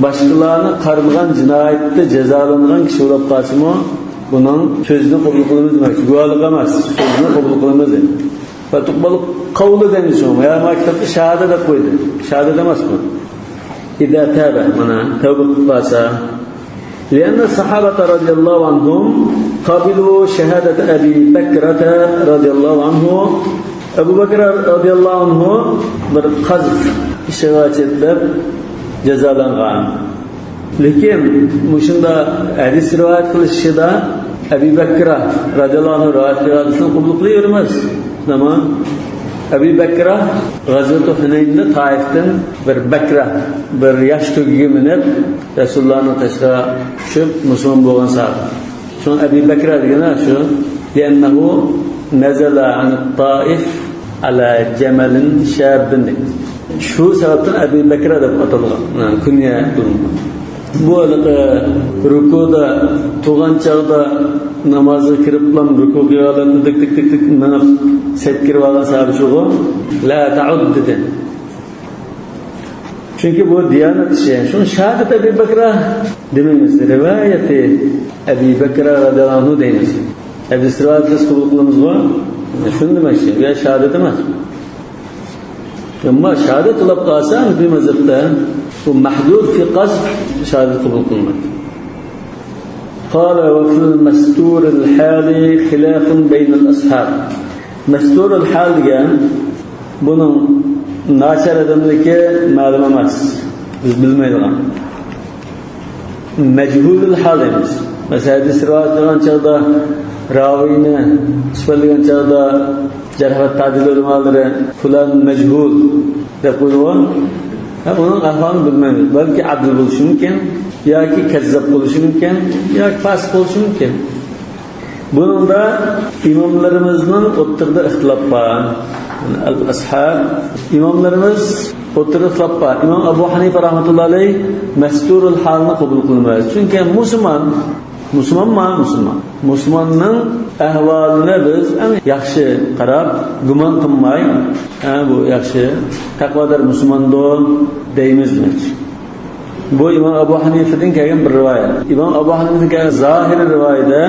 باشقىلارنى قارىلىغان جىنايەتتە جازالانغان كىشى بولۇپ قالسىمۇ، بۇنىڭ سۆزىنى قوبۇل قىلىمىز دېمەكچى، گۇۋاھلىق ئەمەس، سۆزىنى قوبۇل قىلىمىز دەيمىز. ۋە تۇقبەل قەۋلى دەيمىز شۇڭا. يا ما كىتابتا شاھادە دەپ قويدى. شاھادەت ئەمەس بۇ. إذا تاب، مانا، تەۋبە قىلىپ قالسا. لأن الصحابة رضي الله عنهم قبلوا شهادة أبي بكرة رضي الله عنه. ئەبۇ بەكرە رەزىياللاھۇ ئەنھۇ بىر قەزف ئىشىغا چېتىلىپ جازالانغان. لېكىن مۇشۇنداق ھەدىس رىۋايەت قىلىشىدا ئەبى بەكرە رەزىياللاھۇ ئەنھۇ رىۋايەت قىلغان ھەدىسنى قوبۇل قىلىۋەرمەس. نېمە؟ ئەبى بەكرە غەزۋەتۇ ھۇنەيندا تائىفتىن بىر بەكرە، بىر ياش تۆگىگە مىنىپ، رەسۇلۇللاھنىڭ قېشىغا چۈشۈپ، مۇسۇلمان بولغان ساھابە. شۇڭا ئەبى بەكرە دېگەن شۇ، لأنه نزل عن الطائف على جمل شاب دېگەن. شۇ سەۋەبتىن ئەبى بەكرە دەپ ئاتالغان، ھە، كۇنيە قىلىنغان. بۇ ھېلىقى رۇكۇدا تۇرغان چاغدا نامازغا كىرىپلا رۇكۇ قىلغانلارنى دىك، دىك، دىك، دىك مېڭىپ سەپكە كىرىۋالغان ساھابە شۇغۇ. لا تعد دېدى. چۈنكى بۇ دىيانەت ئىشى. شۇڭا شاھادەت ئەبى بەكرە دېمەيمىز. رىۋايەتى ئەبى بەكرە رەزىياللاھۇ ئەنھۇ دەيمىز. ھەدىس رىۋايەتنى قوبۇل قىلىمىزغۇ؟ شۇنى دېمەكچى. بۇ يەر شاھادەت ئەمەس. ئەمما شاھادەت توۋلاپ قالسا، ھەنەفىي مەزھەپتە بۇ مەھدۇد فى قەزف شاھادەت قوبۇل قىلىنمايدۇ. قال وفي المستور الحال خلاف بين الأصحاب. مەستۇرۇل ھال دېگەن بۇنىڭ ناچار ئادەملىكى مەلۇم ئەمەس، بىز بىلمەيدىغان. مەجھۇلۇل ھال دەيمىز. مەسىلەن، ھەدىس رىۋايەت قىلغان چاغدا، راۋىينى سۈپەتلىگەن چاغدا جەرھ ۋە تەدىل ئۆلىمالىرى پۇلان مەجھۇل دەپ قويىدىغۇ. ھە، ئۇنىڭ ئەھۋالىنى بىلمەيمىز. بەلكى ئادىل بولۇشى مۇمكىن، ياكى كەززاپ بولۇشى مۇمكىن، ياكى پاسىق بولۇشى مۇمكىن. بۇنىڭدا ئىماملىرىمىزنىڭ ئوتتۇرىدا ئىختىلاپ بار. ئەل ئەسھاب ئىماملىرىمىز ئوتتۇرىدا ئىختىلاپ بار. ئىمام ئەبۇ ھەنىفە رەھمەتۇللا ئەلەيھ مەستۇرۇل ھالنى قوبۇل قىلمايمىز. چۈنكى مۇسۇلمان، مۇسۇلمانما؟ مۇسۇلمان. مۇسۇلماننىڭ ئەھۋالىنى بىز ئەڭ ياخشى قاراپ، گۇمان قىلماي، ھە، بۇ ياخشى، تەقۋادار مۇسۇلماندۇ دەيمىز دېمەكچى. بۇ ئىمام ئەبۇ ھەنىفىدىن كەلگەن بىر رىۋايەت. ئىمام ئەبۇ ھەنىفىدىن كەلگەن زاھىرىي رىۋايەتتە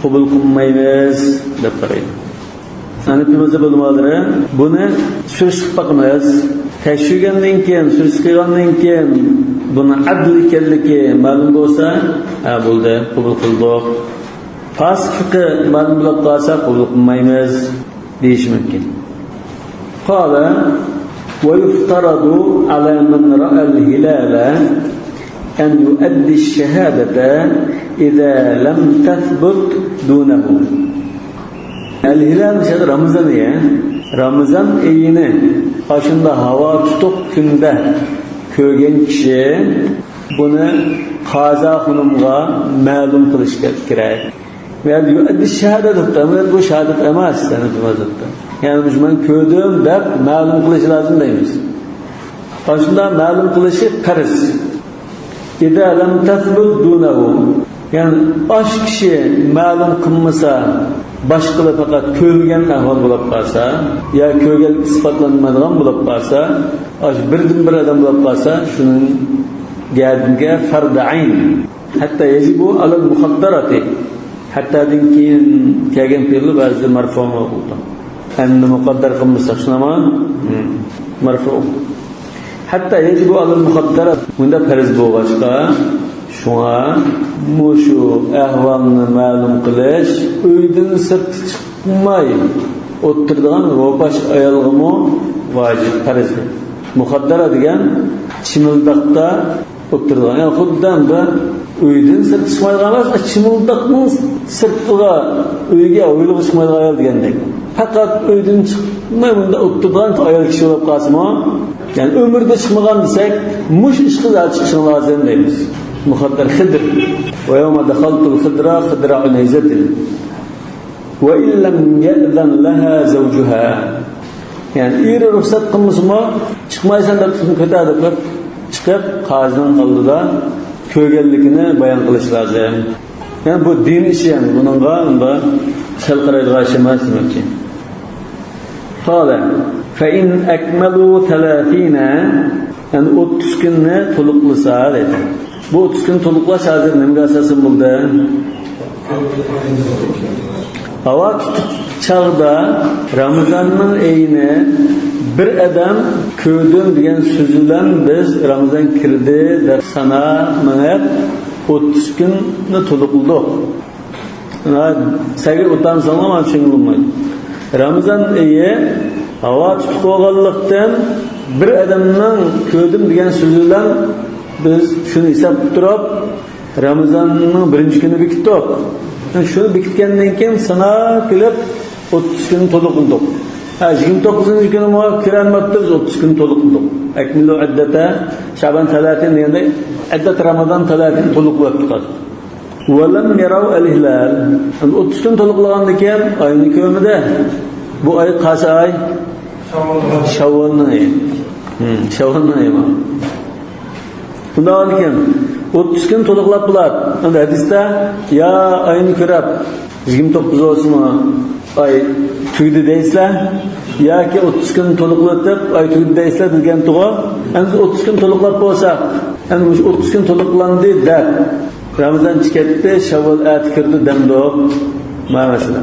قوبۇل قىلمايمىز دەپ قارايدۇ. ھەنىفىي مەزھەپ ئۆلىمالىرى بۇنى سۈرۈشتە قىلىپ باقىمىز. تەكشۈرگەندىن كېيىن، سۈرۈشتە قىلغاندىن كېيىن بۇنىڭ ئەدىل ئىكەنلىكى مەلۇم بولسا، ھە، بولدى، قوبۇل قىلدۇق. پاسىقلىقى مەلۇم بولۇپ قالسا، قوبۇل قىلمايمىز دېيىشى مۇمكىن. قال ويفترض على من رأى الهلال أن يؤدي الشهادة إذا لم تثبت دونه. ئەل ھىلال دېگەن رامىزان ئېيى. رامىزان ئېيىنى ئاشۇنداق ھاۋا تۇتۇق كۈندە كۆرگەن كىشى بۇنى قازى خانىمغا مەلۇم قىلىشى كېرەك. ۋە يؤدي الشهادة دەپتۇ. ئەمما بۇ شاھادەت ئەمەس، ھەنەفىي مەزھەپتە. يەنى مۇشۇ مەن كۆردۈم دەپ مەلۇم قىلىش لازىم دەيمىز. ئاشۇنداق مەلۇم قىلىشى پەرز. إذا لم تثبت دونه. يەنى ئاشۇ كىشى مەلۇم قىلمىسا، باشقىلار پەقەت كۆرمىگەن ئەھۋال بولۇپ قالسا، يا كۆرگەنلىك ئىسپاتلانمايدىغان بولۇپ قالسا، ئاشۇ بىردىنبىر ئادەم بولۇپ قالسا، شۇنىڭ گەردىنىگە فەرز ئەين. حتى يجب على المخدرة. ھەتتادىن كېيىن كەلگەن پېئىلنى بەزىدە مەرفۇ بولىدۇ. ئەننى مۇقەددەر قىلمىساق، شۇنداقمۇ؟ مەرفۇ. حتى يجب على المخدرة. بۇنداق پەرز بولغاچقا، شۇڭا مۇشۇ ئەھۋالنى مەلۇم قىلىش ئۆيدىن سىرتقا چىقماي ئولتۇرىدىغان روپاش ئايالغىمۇ ۋاجىپ، پەرز. مۇخەددەرە دېگەن چىمىلداقتا ئولتۇرىدىغان، يەنى خۇددى بىر ئۆيدىن سىرتقا چىقمايدىغان ئەمەس، چىمىلداقنىڭ سىرتىغا، ئۆيگە، ھويلىغا چىقمايدىغان ئايال دېگەندەك. پەقەت ئۆيدىن چىقماي بۇنداق ئولتۇرىدىغان ئايال كىشى بولۇپ قالسىمۇ، يەنى ئۆمرىدە چىقمىغان دېسەك، مۇشۇ ئىشقا زادى چىقىشىڭ لازىم دەيمىز. مۇخەددەر خىدىر. ويوم دخلت الخدرة خدر عنيزة. وإن لم يأذن لها زوجها. يەنى ئېرى رۇخسەت قىلمىسىمۇ، چىقمايسەن دەپ تۇتۇپ كېتەر دەپ، چىقىپ قازىنىڭ ئالدىدا كۆرگەنلىكىنى بايان قىلىش لازىم. يەنى بۇ دىن ئىشى، يەنى بۇنىڭغا ئۇنداق سەل قارايدىغان ئىش ئەمەس دېمەكچى. قال فإن أكملوا ثلاثين. يەنى ئوتتۇز كۈننى تولۇقلىسا دەيدۇ. بۇ ئوتتۇز كۈن تولۇقلاش ھازىر نېمىگە ئاساسەن بولدى؟ ھاۋا تۇتۇق چاغدا رامىزاننىڭ ئېيىنى بىر ئادەم كۆردۈم دېگەن سۆزى بىلەن بىز رامىزان كىردى دەپ سانا مېڭىپ ئوتتۇز كۈننى تولۇقلىدۇق. ھە، سەگە ئۇتانساڭلار مانا چۈشەنگىلى بولمايدۇ. رامىزان ئېيى ھاۋا تۇتۇق بولغانلىقتىن، بىر ئادەمنىڭ كۆردۈم دېگەن سۆزى بىلەن بىز شۇنى ھېسابقا تۇتۇپ، رامىزاننىڭ بىرىنچى كۈنى بېكىتتۇق. شۇنى بېكىتكەندىن كېيىن سانا كېلىپ ئوتتۇز كۈننى تولۇقلىدۇق. ھە، يىگىرمە توققۇزىنچى كۈنىمۇ كىرەلمەپتۇ، بىز ئوتتۇز كۈننى تولۇقلىدۇق. أكملوا العدة شعبان ثلاثين دېگەندەك، عدة رمضان ثلاثين تولۇقلاپ چىقاتتۇق. ولم يروا الهلال. ئەمدى ئوتتۇز كۈن تولۇقلىغاندىن كېيىن ئاينى كۆرمىدى. بۇ ئاي قايسى ئاي؟ شاۋۋالنىڭ ئېيى. ھىم، شاۋۋالنىڭ ئېيى بۇ. بۇنداق بولغاندىكىن، ئوتتۇز كۈن تولۇقلاپ بولار. ئەمدى ھەدىستە، يا ئاينى كۆرۈپ، يىگىرمە توققۇز بولسىمۇ، ئاي تۈگىدى دەيسىلەر، ياكى ئوتتۇز كۈن تولۇقلىتىپ، ئاي تۈگىدى دەيسىلەر دېگەنتىغۇ. ئەمدى ئوتتۇز كۈن تولۇقلاپ بولساق، ئەمدى مۇشۇ ئوتتۇز كۈن تولۇقلاندى دەپ، رامىزان چىقىپ كەتتى، شاۋۋال ئەتە كىردى دەمدۇق. ما مەسىلە.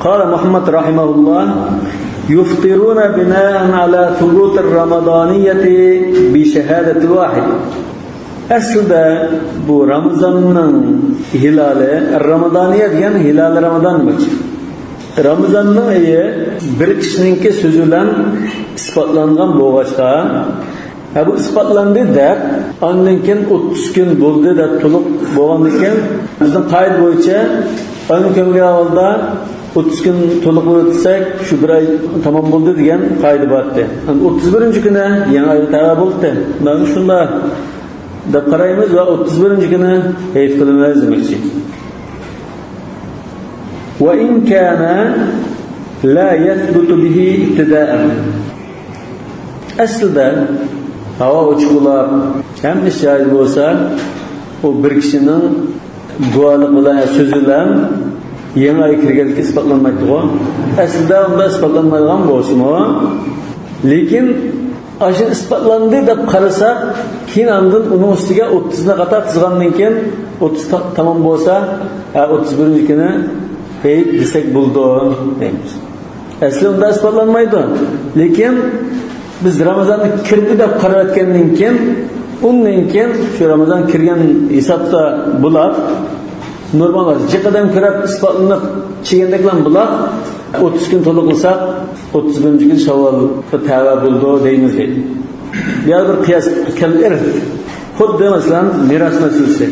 قال محمد رحمه الله: يفطرون بناء على ثبوت الرمضانية بشهادة واحد. ئەسلىدە بۇ رامىزاننىڭ ھىلالى، رامىزانىيە دېگەن ھىلالى رامىزان دېمەكچى. رامىزاننىڭ ئېيى بىر كىشىنىڭكى سۆزى بىلەن ئىسپاتلانغان بولغاچقا، ھە، بۇ ئىسپاتلاندى دەپ، ئاندىن كېيىن ئوتتۇز كۈن بولدى دەپ تولۇق بولغاندىن كېيىن، بىزنىڭ قائىدە بويىچە ئاينى كۆرمىگەن ئەھۋالدا ئوتتۇز كۈن تولۇقلاپ ئۆتسەك، شۇ بىر ئاي تامام بولدى دېگەن قائىدە بار ئىدى. ئەمدى ئوتتۇز بىرىنچى كۈنى يېڭى ئايغا تەۋە بولدى. مانا شۇنداق دەپ قارايمىز ۋە ئوتتۇز بىرىنچى كۈنى ھېيت قىلىمىز دېمەكچى. وإن كان لا يثبت به ابتداء. ئەسلىدە ھاۋا ئوچۇق بولۇپ، ھەممە ئىش جايىز بولسا، ئۇ بىر كىشىنىڭ گۇۋاھلىق بىلەن، سۆزى بىلەن يېڭى ئاي كىرگەنلىكى ئىسپاتلانمايدىغۇ. ئەسلىدە ئۇنداق ئىسپاتلانمايدىغان بولسىمۇ، لېكىن ئاشۇ ئىسپاتلاندى دەپ قارىساق، كېيىن ئاندىن ئۇنىڭ ئۈستىگە ئوتتۇزنى قاتا تىزغاندىن كېيىن، ئوتتۇز تا-، تامام بولسا، ھە، ئوتتۇز بىرىنچى كۈنى ھېيت دېسەك بولىدۇ دەيمىز. ئەسلى ئۇنداق ئىسپاتلانمايدۇ. لېكىن بىز رامىزاننى كىردى دەپ قاراۋەتكەندىن كېيىن، ئۇندىن كېيىن شۇ رامىزان كىرگەن ھېسابتا بولۇپ، نورمال جىق ئادەم كۆرۈپ ئىسپاتلىنىپ چىگەندەكلا بولۇپ، ئوتتۇز كۈن تولۇقلىساق، ئوتتۇز بىرىنچى كۈن شاۋۋالغا تەۋە بولىدۇ دەيمىز دەيدۇ. بۇ يەردە بىر قىياس كەل ئىرث. خۇددى مەسىلەن مىراس مەسىلىسى.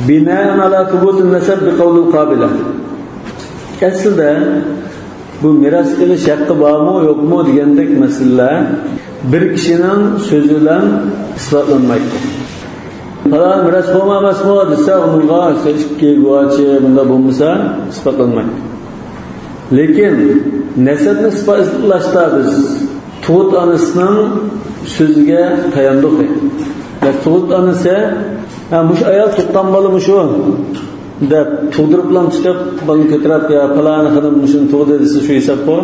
بناء على ثبوت النسب بقول القابلة. ئەسلىدە بۇ مىراس ئېلىش ھەققى بارمۇ، يوقمۇ دېگەندەك مەسىلىلەر بىر كىشىنىڭ سۆزى بىلەن ئىسپاتلانمايدۇ. پالان مىراس بولما ئەمەسمۇ دېسە، ئۇنىڭغا ئىككى گۇۋاچى بۇنداق بولمىسا ئىسپاتلانمايدۇ. لېكىن نەسەبنى ئىسپاتلاشتا بىز تۇغۇت ئانىسىنىڭ سۆزىگە تاياندۇق. يا تۇغۇت ئانىسى، ھە، مۇشۇ ئايال تۇغقان بالا مۇشۇ دەپ تۇغدۇرۇپلا چىقىپ، بالىنى كۆتۈرۈپ، يا پالانى خانىم مۇشۇنى تۇغدى دېسە، شۇ ھېسابقۇ.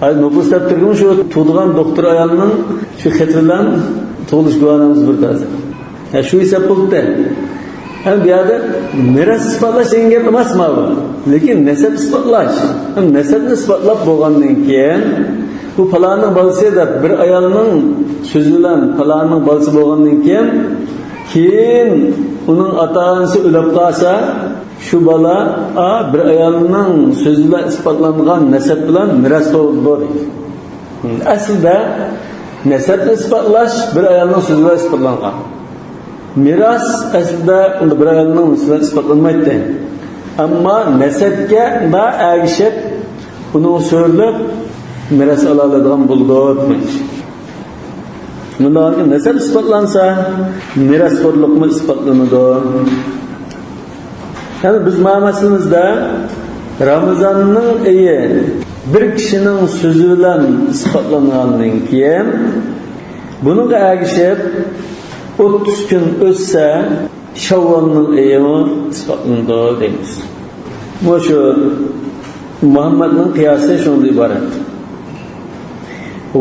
ھاي، نوپۇس دەپتىرىگىمۇ شۇ تۇغىدىغان دوختۇر ئايالنىڭ شۇ خېتى بىلەن تۇغۇلۇش گۇۋاھنامىسى بىر تازا. ھە، شۇ ھېساب بولدى. ھەم بۇ يەردە مىراس ئىسپاتلاش دېگەن گەپ ئەمەس ماۋۇ. لېكىن نەسەب ئىسپاتلاش. ھەم نەسەبنى ئىسپاتلاپ بولغاندىن كېيىن، بۇ پالانىڭ بالىسى دەپ بىر ئايالنىڭ سۆزى بىلەن پالانىڭ بالىسى بولغاندىن كېيىن، كېيىن ئۇنىڭ ئاتا-ئانىسى ئۆلۈپ قالسا، شۇ بالا، ئا، بىر ئايالنىڭ سۆزى بىلەن ئىسپاتلانغان نەسەب بىلەن مىراس بولىدۇ دەيدۇ. ئەسلىدە نەسەبنى ئىسپاتلاش بىر ئايالنىڭ سۆزى بىلەن ئىسپاتلانغان. مىراس ئەسلىدە بىر ئايالنىڭ سۆزى بىلەن ئىسپاتلانمايدۇ. ئەمما نەسەبكە ئەگىشىپ، ئۇنىڭ سۆزلەپ مىراس ئالالايدىغان بولىدۇ دېمەكچى. مۇنداق نەسەب ئىسپاتلانسا، مىراسخورلۇقمۇ ئىسپاتلىنىدۇ. يەنى بىز مانا مەسىلىمىزدە رامىزاننىڭ ئېيى بىر كىشىنىڭ سۆزى بىلەن ئىسپاتلانغاندىن كېيىن، بۇنىڭغا ئەگىشىپ ئوتتۇز كۈن ئۆتسە، شەۋۋالنىڭ ئېيىمۇ ئىسپاتلىنىدۇ دەيمىز. مۇشۇ مۇھەممەدنىڭ قىياسى شۇنىڭدىن ئىبارەت.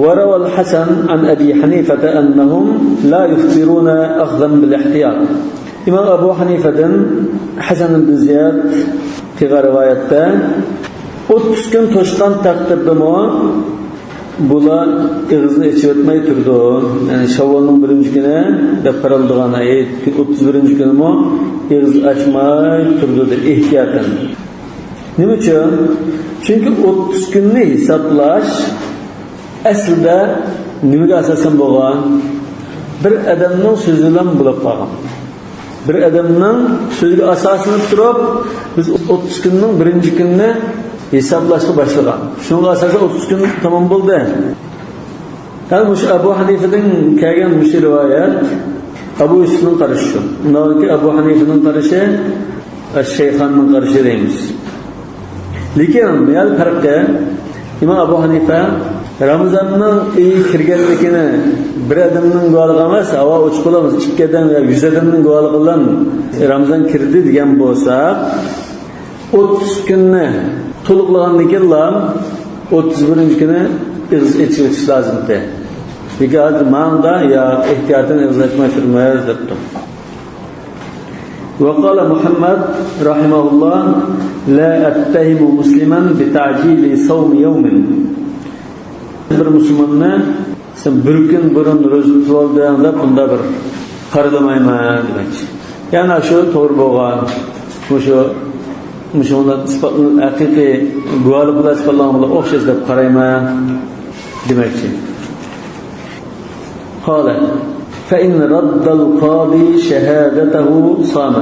وروى الحسن عن أبي حنيفة أنهم لا يفطرون أخذا بالاحتياط. ئىمام ئەبۇ ھەنىفەدىن ھەسەن ئىبن زىياد قىلغان رىۋايەتتە، ئوتتۇز كۈن توشقان تەقدىردىمۇ بۇلار ئېغىزىنى ئېچىۋەتمەي تۇرىدۇ. يەنى شەۋۋالنىڭ بىرىنچى كۈنى دەپ قارالىدىغان ئايەت، ئوتتۇز بىرىنچى كۈنىمۇ ئېغىز ئاچماي تۇرىدۇ دەپ ئېھتىياتەن. نېمە ئۈچۈن؟ چۈنكى ئوتتۇز كۈننى ھېسابلاش ئەسلىدە نېمىگە ئاساسەن بولغان؟ بىر ئادەمنىڭ سۆزى بىلەن بولۇپ قالغان. بىر ئادەمنىڭ سۆزىگە ئاساسلىنىپ تۇرۇپ، بىز ئوتتۇز كۈننىڭ بىرىنچى كۈنىنى ھېسابلاشقا باشلىغان. شۇنىڭغا ئاساسەن ئوتتۇز كۈن تامام بولدى. يەنى مۇشۇ ئەبۇ ھەنىفىدىن كەلگەن مۇشۇ رىۋايەت، ئەبۇ يۈسۈفنىڭ قارىشى شۇ. ئۇنىڭدىن كېيىن ئەبۇ ھەنىفىنىڭ قارىشى، ئەش-شەيخاننىڭ قارىشى دەيمىز. لېكىن يەنە پەرقى، ئىمام ئەبۇ ھەنىفە رامىزاننىڭ ئېيى كىرگەنلىكىنى بىر ئادەمنىڭ گۇۋاھلىقى ئەمەس، ھاۋا ئۇچۇپ قالىمىز، ئىككى ئادەم يا يۈز ئادەمنىڭ گۇۋاھلىقى بىلەن رامىزان كىردى دېگەن بولسا، ئوتتۇز كۈننى تولۇقلىغاندىن كېيىنلا ئوتتۇز بىرىنچى كۈنى ئېغىز ئېچىۋېتىش لازىمتى. لېكىن ھازىر ماڭدا يا ئېھتىياتەن ئېغىز ئاچماي تۇرىمىز دەپتۇ. وقال محمد رحمه الله: لا أتهم مسلما بتعجيل صوم يوم. بىر مۇسۇلماننى سەن بىر كۈن بۇرۇن روزا تۇتۇۋالدىڭ دەپ بۇنداق بىر قارىلىمايمەن دېمەكچى. يەنى شۇ توغرا بولغان، مۇشۇ، مۇشۇ ئىسپاتلىنىپ، ھەقىقىي گۇۋاھلىق بىلەن ئىسپاتلانغان بىلەن ئوخشاش دەپ قارايمەن دېمەكچى. قال: فإن رد القاضي شهادته صام.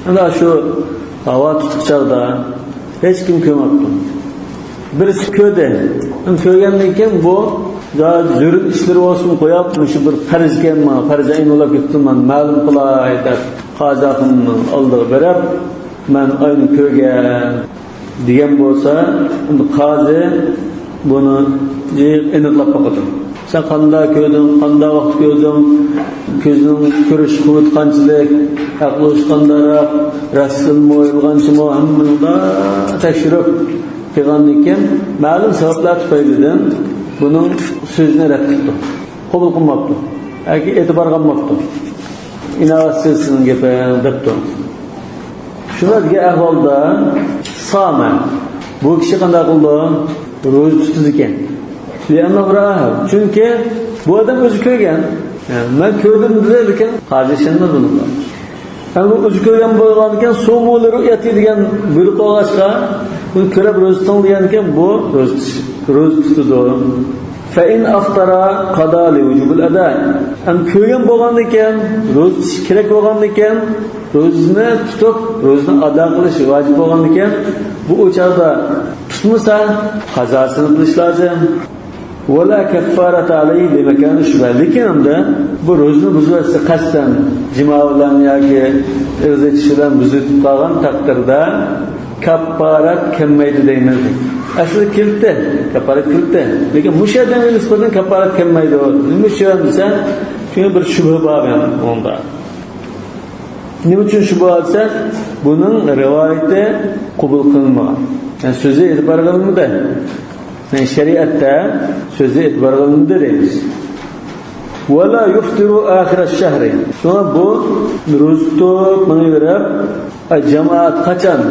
ئەمدى شۇ داۋا تۇتقان چاغدا ھېچكىم كۆرمەپتۇ. بىرسى كۆردى. كۆرگەندىن كېيىن بۇ يا زۆرۈر ئىشلىرى بولسۇن قويۇپ، مۇشۇ بىر پەرز ئىكەن، مانا پەرز ئەين بولاپ كېتىپتۇ، مانا مەلۇم قىلاي دەپ قازى ئاخۇننىڭ ئالدىغا بېرىپ، مەن ئاينى كۆرگەن دېگەن بولسا، ئەمدى قازى بۇنى ئېنىقلاپ باقىدۇ. سەن قانداق كۆردۈڭ، قانداق ۋاقىت كۆردۈڭ، كۆزنىڭ كۆرۈش قۇۋۋىتى قانچىلىك، ئەقلى ھوشى قانداقراق، راستتىنمۇ، يالغانچىمۇ، ھەممىنى مۇنداق تەكشۈرۈپ قىلغاندىن كېيىن، مەلۇم سەۋەبلەر تۈپەيلىدىن بۇنىڭ سۆزىنى رەت قىپتۇ، قوبۇل قىلماپتۇ ياكى ئېتىبارغا ئالماپتۇ. ئىناۋەتسىز سېنىڭ گېپىڭ دەپتۇ. شۇنداق دېگەن ئەھۋالدا سامە، بۇ كىشى قانداق قىلىدۇ؟ روزا تۇتىدىكەن. لأنه رآها. چۈنكى بۇ ئادەم ئۆزى كۆرگەن. يەنى مەن كۆردۈم دېدى، لېكىن قازى ئىشەنمىدى بۇنىڭغا. ھەم بۇ ئۆزى كۆرگەن بولغاندىكىن، صوموا لرؤيته دېگەن بۇيرۇق بولغاچقا، بۇنى كۆرۈپ روزا تۇتۇڭ دېگەنكەن، بۇ روزا تۇتۇش، روزا تۇتىدۇ. فإن أفطر قضى لوجوب الأداء. ئەمدى كۆرگەن بولغاندىكىن، روزا تۇتۇش كېرەك بولغاندىكىن، روزىنى تۇتۇپ، روزىنى ئادا قىلىش ۋاجىپ بولغاندىكىن، بۇ ئۇ چاغدا تۇتمىسا، قازاسىنى قىلىش لازىم. ولا كفارة عليه لمكان الشبهة. لېكىن ئەمدى بۇ روزىنى بۇزۇۋەتسە، قەستەن جىما بىلەن ياكى ئېغىز ئېچىش بىلەن بۇزۇۋېتىپ قالغان تەقدىردە، كاپپارەت كەلمەيدۇ دەيمىز. ئەسلى كېلىپتۇ، كاپپارەت كېلىپتۇ. لېكىن مۇشۇ ئادەمگە نىسبەتەن كاپپارەت كەلمەيدۇ. نېمە ئۈچۈن دېسە، چۈنكى بىر شۈبھە بار مېنىڭ ئۇنىڭدا. نېمە ئۈچۈن شۈبھە دېسە، بۇنىڭ رىۋايىتى قوبۇل قىلىنمىغان. يەنى سۆزى ئېتىبارغا ئېلىنمىدى. يەنى شەرىئەتتە سۆزى ئېتىبارغا ئېلىنمىدى دەيمىز. ولا يفطر آخر الشهر. شۇڭا بۇ روزا تۇتۇپ مېڭىۋېرىپ، ئاي، جامائەت قاچان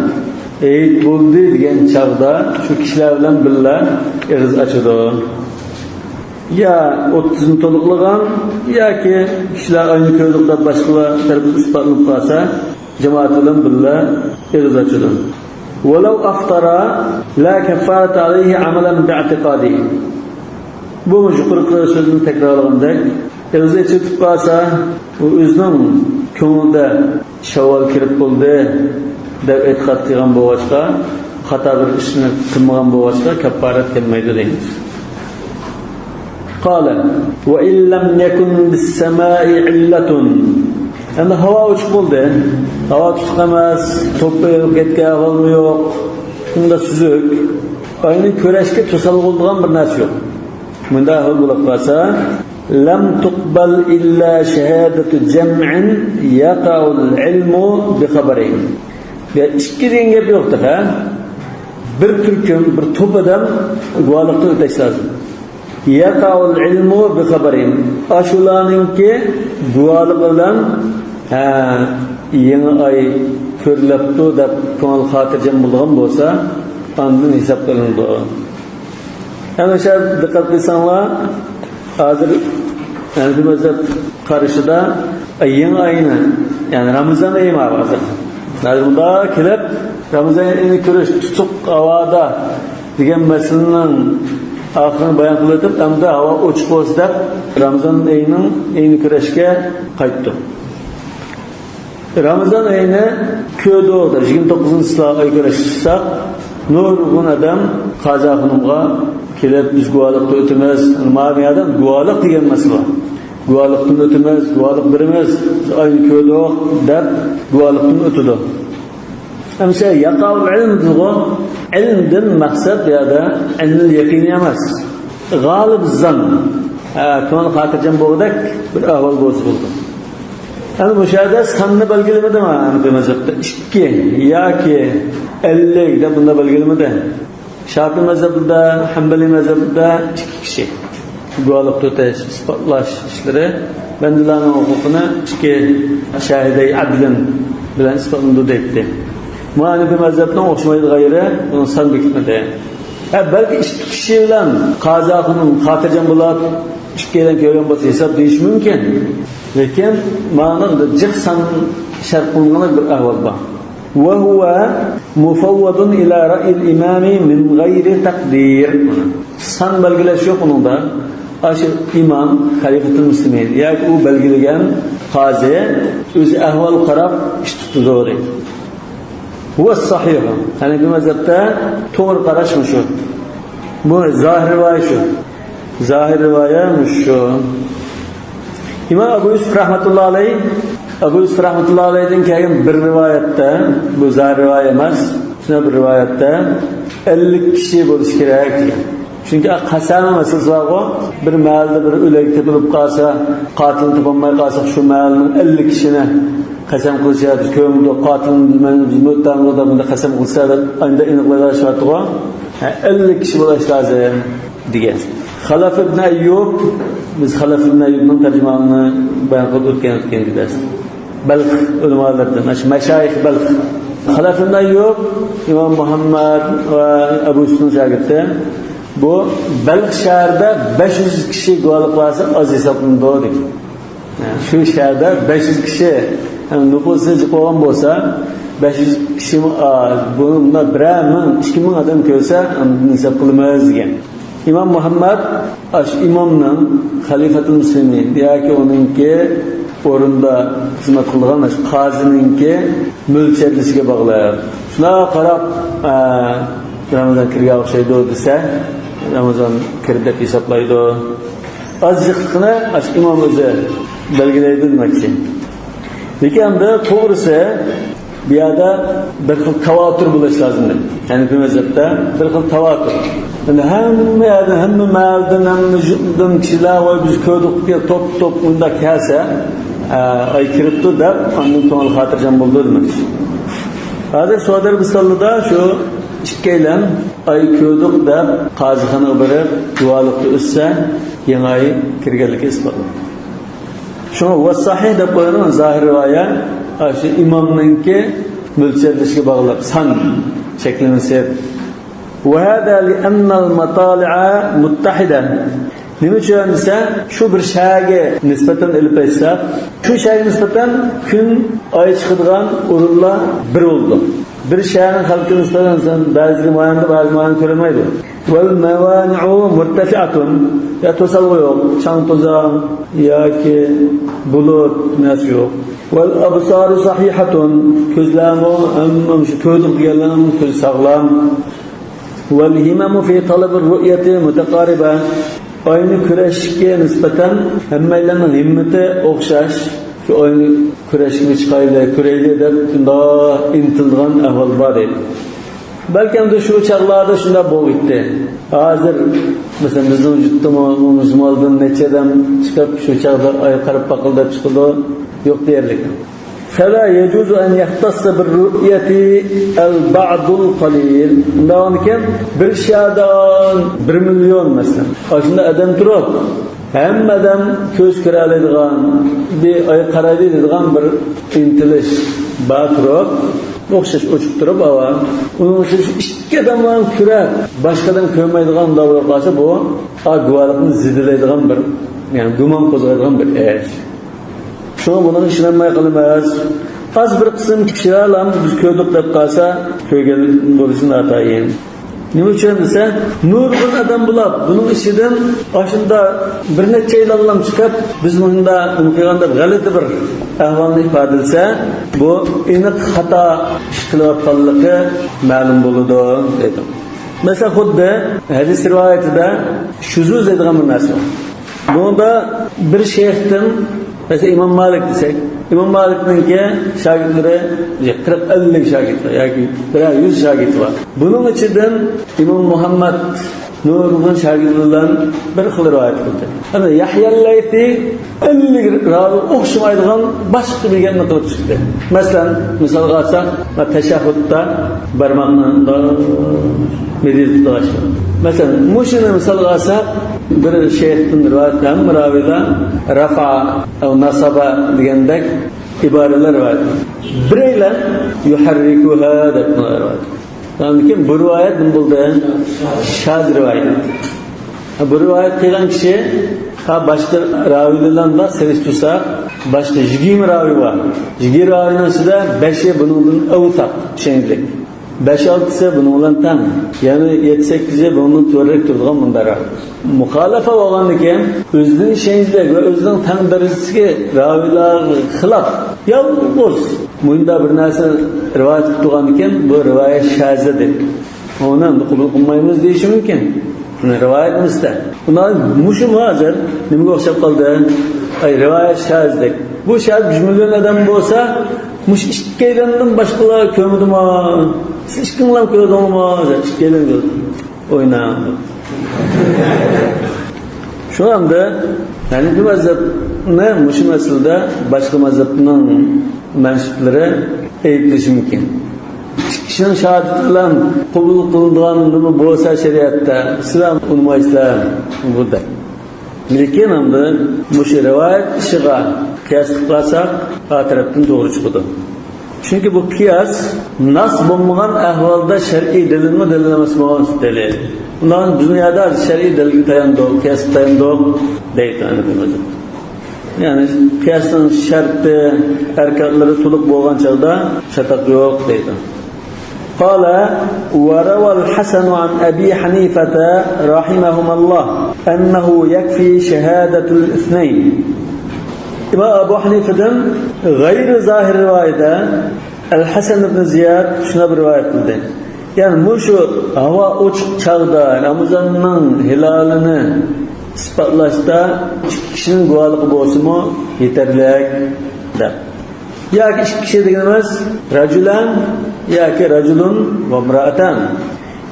ھېيت بولدى دېگەن چاغدا شۇ كىشىلەر بىلەن بىللە ئېغىز ئاچىدۇ. يا ئوتتۇزنى تولۇقلىغان ياكى كىشىلەر ئاينى كۆردۇق دەپ باشقىلار تەرىپىدىن ئىسپاتلىنىپ قالسا، جامائەت بىلەن بىللە ئېغىز ئاچىدۇ. ولو أفطر لا كفارة عليه عملا باعتقاده. بۇ يۇقىرىقى سۆزنى تەكرارلىغاندەك، ئېغىزى ئېچىلىپ قالسا، ئۇ ئۆزىنىڭ كۆڭلىدە شەۋۋال كىرىپ بولدى دەپ ئېتىقاد قىلغان بولغاچقا، خاتا بىر ئىشنى قىلمىغان بولغاچقا، كاپپارەت كەلمەيدۇ دەيمىز. قال: وإن لم يكن بالسماء علة. ئەمدى ھاۋا ئوچۇق بولدى. ھاۋا تۇتۇق ئەمەس، توپا ئېغىپ كەتكەن ئەھۋالمۇ يوق. شۇنداق سۈزۈك. ئاينى كۆرۈشكە توسالغۇ بولىدىغان بىر نەرسە يوق. مۇنداق ئەھۋال بولۇپ قالسا، لم تقبل إلا شهادة جمع يقع العلم بخبره. يا ئىككى دېگەن گەپ يوق تېخى. بىر تۈركۈم، بىر توپ ئادەم گۇۋاھلىقتىن ئۆتۈش لازىم. يقع العلم بخبرهم. ئاشۇلارنىڭكى گۇۋاھلىقى بىلەن، ھە، يېڭى ئاي كۆرۈلۈپتۇ دەپ كۆڭۈل خاتىرجەم بولىدىغان بولسا، ئاندىن ھېساب قىلىنىدۇ. ئەنە شۇ دىققەت قىلساڭلار، ھازىر ھەنەفىي مەزھەپ قارىشىدا يېڭى ئاينى، يەنى رامىزان ئېيى ماۋۇ ھازىر. ھازىر مۇنداق كېلىپ، رامىزان ئېيىنى كۆرۈش تۇتۇق ھاۋادا دېگەن مەسىلىنىڭ ئاخىرىنى بايان قىلىۋېتىپ، ئەمدى ھاۋا ئوچۇق بولسا دەپ، رامىزان ئېيىنىڭ ئېيىنى كۆرۈشكە قايتتۇق. رامىزان ئېيىنى كۆردۇق، يىگىرمە توققۇزىنچى چىسلا ئاي كۆرۈشسەك، نۇرغۇن ئادەم قازا خانىمغا كېلىپ، بىز گۇۋاھلىقتا ئۆتىمىز. مانا بۇ يەردە گۇۋاھلىق دېگەن مەسىلە بار. گۇۋاھلىقتىن ئۆتىمىز، گۇۋاھلىق بېرىمىز، بىز ئاينى كۆردۇق دەپ گۇۋاھلىقتىن ئۆتىدۇ. ئەمسە يەقەئۇل ئىلم دېدىغۇ، ئىلىمدىن مەقسەت بۇ يەردە ئىلمىل يەقىنى ئەمەس. غالىب زان، ھە، كۆڭۈل خاتىرجەم بولغۇدەك بىر ئەھۋال بولسا بولىدۇ. ئەمدى مۇشۇ يەردە ساننى بەلگىلىمىدى مانا ھەنەفىي مەزھەپتە ئىككى ياكى ئەللىك دەپ بۇنداق بەلگىلىمىدى. شاپىئىي مەزھەپىدە، ھەنبەلىي مەزھەپىدە ئىككى كىشى گۇۋاھلىق تۆتەش، ئىسپاتلاش ئىشلىرى بەندىلەرنىڭ ھوقۇقىنى ئىككى شاھىدەي ئەدلىن بىلەن ئىسپاتلىنىدۇ دەيتتى. مۇ ھەنەفىي مەزھەپنىڭ ئوخشىمايدىغان يېرى، بۇنىڭ سان بېكىتمىدى. ھە، بەلكى ئىككى كىشى بىلەن قازى خانىم خاتىرجەم بولۇپ، ئىككىيلەن كۆرگەن بولسا ھېساب دېيىشى مۇمكىن. لېكىن مانا جىق سان شەرت قىلىنغان بىر ئەھۋال بار. وهو مفوض إلى رأي الإمام من غير تقدير. سان بەلگىلەش يوق ئۇنىڭدا. ئاشۇ ئىمام، خەلىپەتۇل مۇسلىمىن ياكى ئۇ بەلگىلىگەن قازى ئۆزى ئەھۋال قاراپ ئىش تۇتىدۇ دەيدۇ. هو الصحيح. ھەنەفىي مەزھەپتە توغرا قاراش مۇشۇ. بۇ زاھىر رىۋايە شۇ. زاھىر رىۋايە مۇشۇ. ئىمام ئەبۇ يۈسۈپ رەھمەتۇللا ئەلەيھ، ئەبۇ يۈسۈپ رەھمەتۇللا ئەلەيھدىن كەلگەن بىر رىۋايەتتە، بۇ زاھىر رىۋايە ئەمەس، شۇنداق بىر رىۋايەتتە ئەللىك كىشى بولۇشى كېرەك دېگەن. چۈنكى قەسەم مەسىلىسى بارغۇ، بىر مەھەللىدە بىر ئۆلۈك تېپىلىپ قالسا، قاتىلنى تاپالماي قالساق، شۇ مەھەللىنىڭ ئەللىك كىشىنى قەسەم قىلىشى، بىز كۆرمىدۇق، قاتىلنى بىلمەيمىز، بىزمۇ ئۆتەمدۇق دەپ بۇنداق قەسەم قىلسا دەپ ئانداق ئېنىقلايدىغان ئىش بارتتىغۇ. ھە، ئەللىك كىشى بولۇش لازىم دېگەن. خەلەف ئىبن ئەييۇب، بىز خەلەف ئىبن ئەييۇبنىڭ تەرجىمانىنى بايان قىلىپ ئۆتكەن، ئۆتكەن دەرستە. بەلخ ئۆلىمالىرىدىن، ئاشۇ مەشايىخ بەلخ. خەلەف ئىبن ئەييۇب، ئىمام مۇھەممەد ۋە ئەبۇ يۈسۈفنىڭ شاگىرتى. بۇ بەلخ شەھىرىدە بەش يۈز كىشى گۇۋاھلىق بەرسە ئاز ھېسابلىنىدۇ دېگەن. شۇ شەھەردە بەش يۈز كىشى، يەنى نوپۇسى جىق بولغان بولسا، بەش يۈز كىشىمۇ ئاز. بۇنى مۇنداق بىرەر مىڭ، ئىككى مىڭ ئادەم كۆرسە، ئاندىن ھېساب قىلىمىز دېگەن. ئىمام مۇھەممەد ئاشۇ ئىمامنىڭ، خەلىفەتۇل مۇسلىمىن ياكى ئۇنىڭكى ئورنىدا خىزمەت قىلىدىغان ئاشۇ قازىنىڭكى مۆلچەرلىشىگە باغلىق. شۇنداق قاراپ، ئە، رامىزان كىرگەن ئوخشايدۇ دېسە، رامىزان كىردى دەپ ھېسابلايدۇ. ئازجىقلىقىنى ئاشۇ ئىمام ئۆزى بەلگىلەيدۇ دېمەكچى. لېكىن ئەمدى توغرىسى، بۇ يەردە بىر خىل تاۋاتۇر بولۇش لازىم. ھەنىفىي مەزھەپتە بىر خىل تاۋاتۇر. يەنى ھەممە يەردىن، ھەممە مەھەللىدىن، ھەممە يۇرتتىن كىشىلەر، ۋاي، بىز كۆردۇق دېگەن توپ-توپ مۇنداق كەلسە، ئە، ئاي كىرىپتۇ دەپ، ئاندىن كۆڭۈل خاتىرجەم بولىدۇ دېمەكچى. ھازىر سودەر ۋىسالىدا شۇ ئىككىيلەن ئاي كۆردۇق دەپ قازىخانىغا بېرىپ گۇۋاھلىقتا ئۆتسە، يېڭى ئاي كىرگەنلىكى ئىسپاتلىنىدۇ. شۇڭا ۋەسساھىھ دەپ قويغان زاھىر رىۋايە، ئاشۇ ئىمامنىڭكى مۆلچەرلىشىگە باغلىق، سان چەكلىمىسى. وهذا لأن المطالع متحدة. نېمە ئۈچۈن دېسە، شۇ بىر شەھەرگە نىسبەتەن ئېلىپ ئېيتساق، شۇ شەھەرگە نىسبەتەن كۈن، ئاي چىقىدىغان ئورۇنلار بىر بولىدۇ. بىر شەھەرنىڭ خەلقى نىسبەتەن بەزى ماياندا، بەزى ماياندا كۆرەلمەيدۇ. والموانع مرتفعة. يا توسالغۇ يوق، چاڭ-توزان ياكى بۇلۇت نەرسە يوق. والأبصار صحيحة. كۆزلەرمۇ، ھەممە شۇ كۆردۇق دېگەنلەرنىڭ كۆزى ساغلام. والهمم في طلب الرؤية متقاربة. ئاينى كۆرۈشكە نىسبەتەن ھەممەيلەننىڭ ھىممىتى ئوخشاش. شۇ ئاينى كۆرۈشكە چىقايلى، كۆرەيلى دەپ شۇنداق ئىنتىلىدىغان ئەھۋال بار دەيدۇ. بەلكىم شۇ چاغلاردا شۇنداق بولغىيتتى. ھازىر، مەسىلەن، بىزنىڭ يۇرتتىمۇ مۇسۇلماندىن نەچچە ئادەم چىقىپ، شۇ چاغدا ئايغا قاراپ باقىلى دەپ چىقىدۇ. يوق دېيەرلىك. فلا يجوز أن يختص بالرؤية البعض القليل. ئۇنداقكەن، بىر شەھەردە بىر مىليون، مەسىلەن، ئاشۇنداق ئادەم تۇرۇپ، ھەممە ئادەم كۆز كۆرەلەيدىغان، بىر ئاي قارايلى دەيدىغان بىر ئىنتىلىش بار تۇرۇپ، ئوخشاش ئوچۇق تۇرۇپ، ئاۋا. ئۇنىڭ ئۈچۈن شۇ ئىككى ئادەملا كۆرۈپ، باشقا ئادەم كۆرمەيدىغان ئۇنداق بولۇپ قالسا، بۇ، ئا، گۇۋاھلىقنى زېدىلەيدىغان بىر، يەنى گۇمان قوزغايدىغان بىر ئىش. شۇڭا بۇنىڭغا ئىشىنەلمەي قالىمىز. ئاز بىر قىسىم كىشىلەرلا بىز كۆردۇق دەپ قالسا، كۆرگەن بولۇشى ناتايىن. نېمە ئۈچۈن دېسە، نۇرغۇن ئادەم بولۇپ، بۇنىڭ ئىچىدىن ئاشۇنداق بىر نەچچەيلەنلا چىقىپ، بىز مۇنداق نېمە قىلغان دەپ غەلىتە بىر ئەھۋالنى ئىپادىلىسە، بۇ ئېنىق خاتا ئىش قىلىۋاتقانلىقى مەلۇم بولىدۇ، دېدىم. مەسىلەن، خۇددى ھەدىس رىۋايىتىدە شۇزۇز دەيدىغان بىر نەرسە بار. بۇنىڭدا بىر شەيختىن، مەسىلەن، ئىمام مالىك دېسەك، ئىمام مالىكنىڭكى شاگىرتلىرى قىرىق، ئەللىك شاگىرت بار ياكى بىرەر يۈز شاگىرت بار. بۇنىڭ ئىچىدىن ئىمام مۇھەممەد نۇرغۇن شاگىرتلار بىلەن بىر خىل رىۋايەت قىلدى. ئەمما يەھيا لەيسى ئەللىك راۋىغا ئوخشىمايدىغان باشقا بىر گەپنى قىلىپ چىقتى. مەسىلەن، مىسالغا ئالساق، تەشەھھۇدتا بارماقنى مىدىرلىتىدىغان. مەسىلەن، مۇشۇنى مىسالغا ئالساق، بىر شەيختىن رىۋايەت، ھەممە راۋىلار رەفە، نەسەبە دېگەندەك ئىبارىلەر رىۋايەت. بىرەيلەن يۇھەررىكۇھا دەپ رىۋايەت. ئاندىن كېيىن بۇ رىۋايەت نېمە بولدى؟ شاز رىۋايەت. بۇ رىۋايەت قىلغان كىشى، ھا، باشقا راۋىلار بىلەن سېلىشتۇرساق، باشقا يىگىرمە راۋى بار. يىگىرمە راۋىنىڭ ئىچىدە بەشى بۇنىڭدىن ئەۋسەق، ئىشەنچلىك. بەش-ئالتىسى بۇنىڭ بىلەن تەڭ. يەنى يەتتە-سەككىزى بۇنىڭدىن تۆۋەنرەك تۇرىدىغان مۇنداق راۋى. مۇخالىپە بولغاندىكىن، ئۆزىنىڭ ئىشەنچلىك ۋە ئۆزىنىڭ تەڭ دەرىجىسىدىكى راۋىلارغا خىلاپ، يالغۇز مۇنداق بىر نەرسە رىۋايەت قىلىپ تۇرغاندىكىن، بۇ رىۋايەت شازە دەيدۇ. ئۇنى قوبۇل قىلمايمىز دېيىشى مۇمكىن. بۇنى رىۋايەت ئەمەستە. ئۇنىڭ مۇشۇمۇ ھازىر نېمىگە ئوخشاپ قالدى؟ ئاي، رىۋايەت شازدەك. بۇ شاز يۈز مىليون ئادەم بولسا، مۇشۇ ئىككىيلەندىن باشقىلار كۆرمىدىمۇ؟ سىز ئىككىڭلار كۆردىڭىزمۇ؟ ئىككىيلەن كۆردى. ئويناڭ. شۇ ئەمدى ھەنىفىي مەزھەپنى مۇشۇ مەسىلىدە باشقا مەزھەپنىڭ مەنسۇپلىرى ئەيىبلىشى مۇمكىن. ئىككى كىشىنىڭ شاھادىتى بىلەن قوبۇل قىلىنىدىغان نېمە بولسا شەرىئەتتە، سىلەر ئۇنىمايسىلەر بۇ دەپ. لېكىن ئەمدى مۇشۇ رىۋايەت ئىشىغا قىياسلىق قىلساق، ئا تەرەپتىن توغرا چىقىدۇ. چۈنكى بۇ قىياس ناس بولمىغان ئەھۋالدا شەرئىي دەلىلمۇ، دەلىل ئەمەسمۇ؟ دەلىل. ئۇنداق بىز بۇ يەردە شەرئىي دەلىلگە تاياندۇق، قىياسقا تاياندۇق دەيدۇ ھەنىفىي مەزھەپ. يەنى قىياسنىڭ شەرتى، ئەركانلىرى تولۇق بولغان چاغدا چاتاق يوق دەيدۇ. قال: وروى الحسن عن أبي حنيفة رحمهما الله أنه يكفي شهادة الاثنين. ئىمام ئەبۇ ھەنىفىدىن غەيرى زاھىر رىۋايىدە ئەل ھەسەن ئىبن زىياد شۇنداق بىر رىۋايەت قىلدى. يەنى مۇشۇ ھاۋا ئوچۇق چاغدا رامىزاننىڭ ھىلالىنى ئىسپاتلاشتا ئىككى كىشىنىڭ گۇۋاھلىقى بولسىمۇ يېتەرلىك، دەپ. ياكى ئىككى كىشى دېگىنىمىز رەجۇلان ياكى رەجۇلۇن ۋە ئىمرائەتان.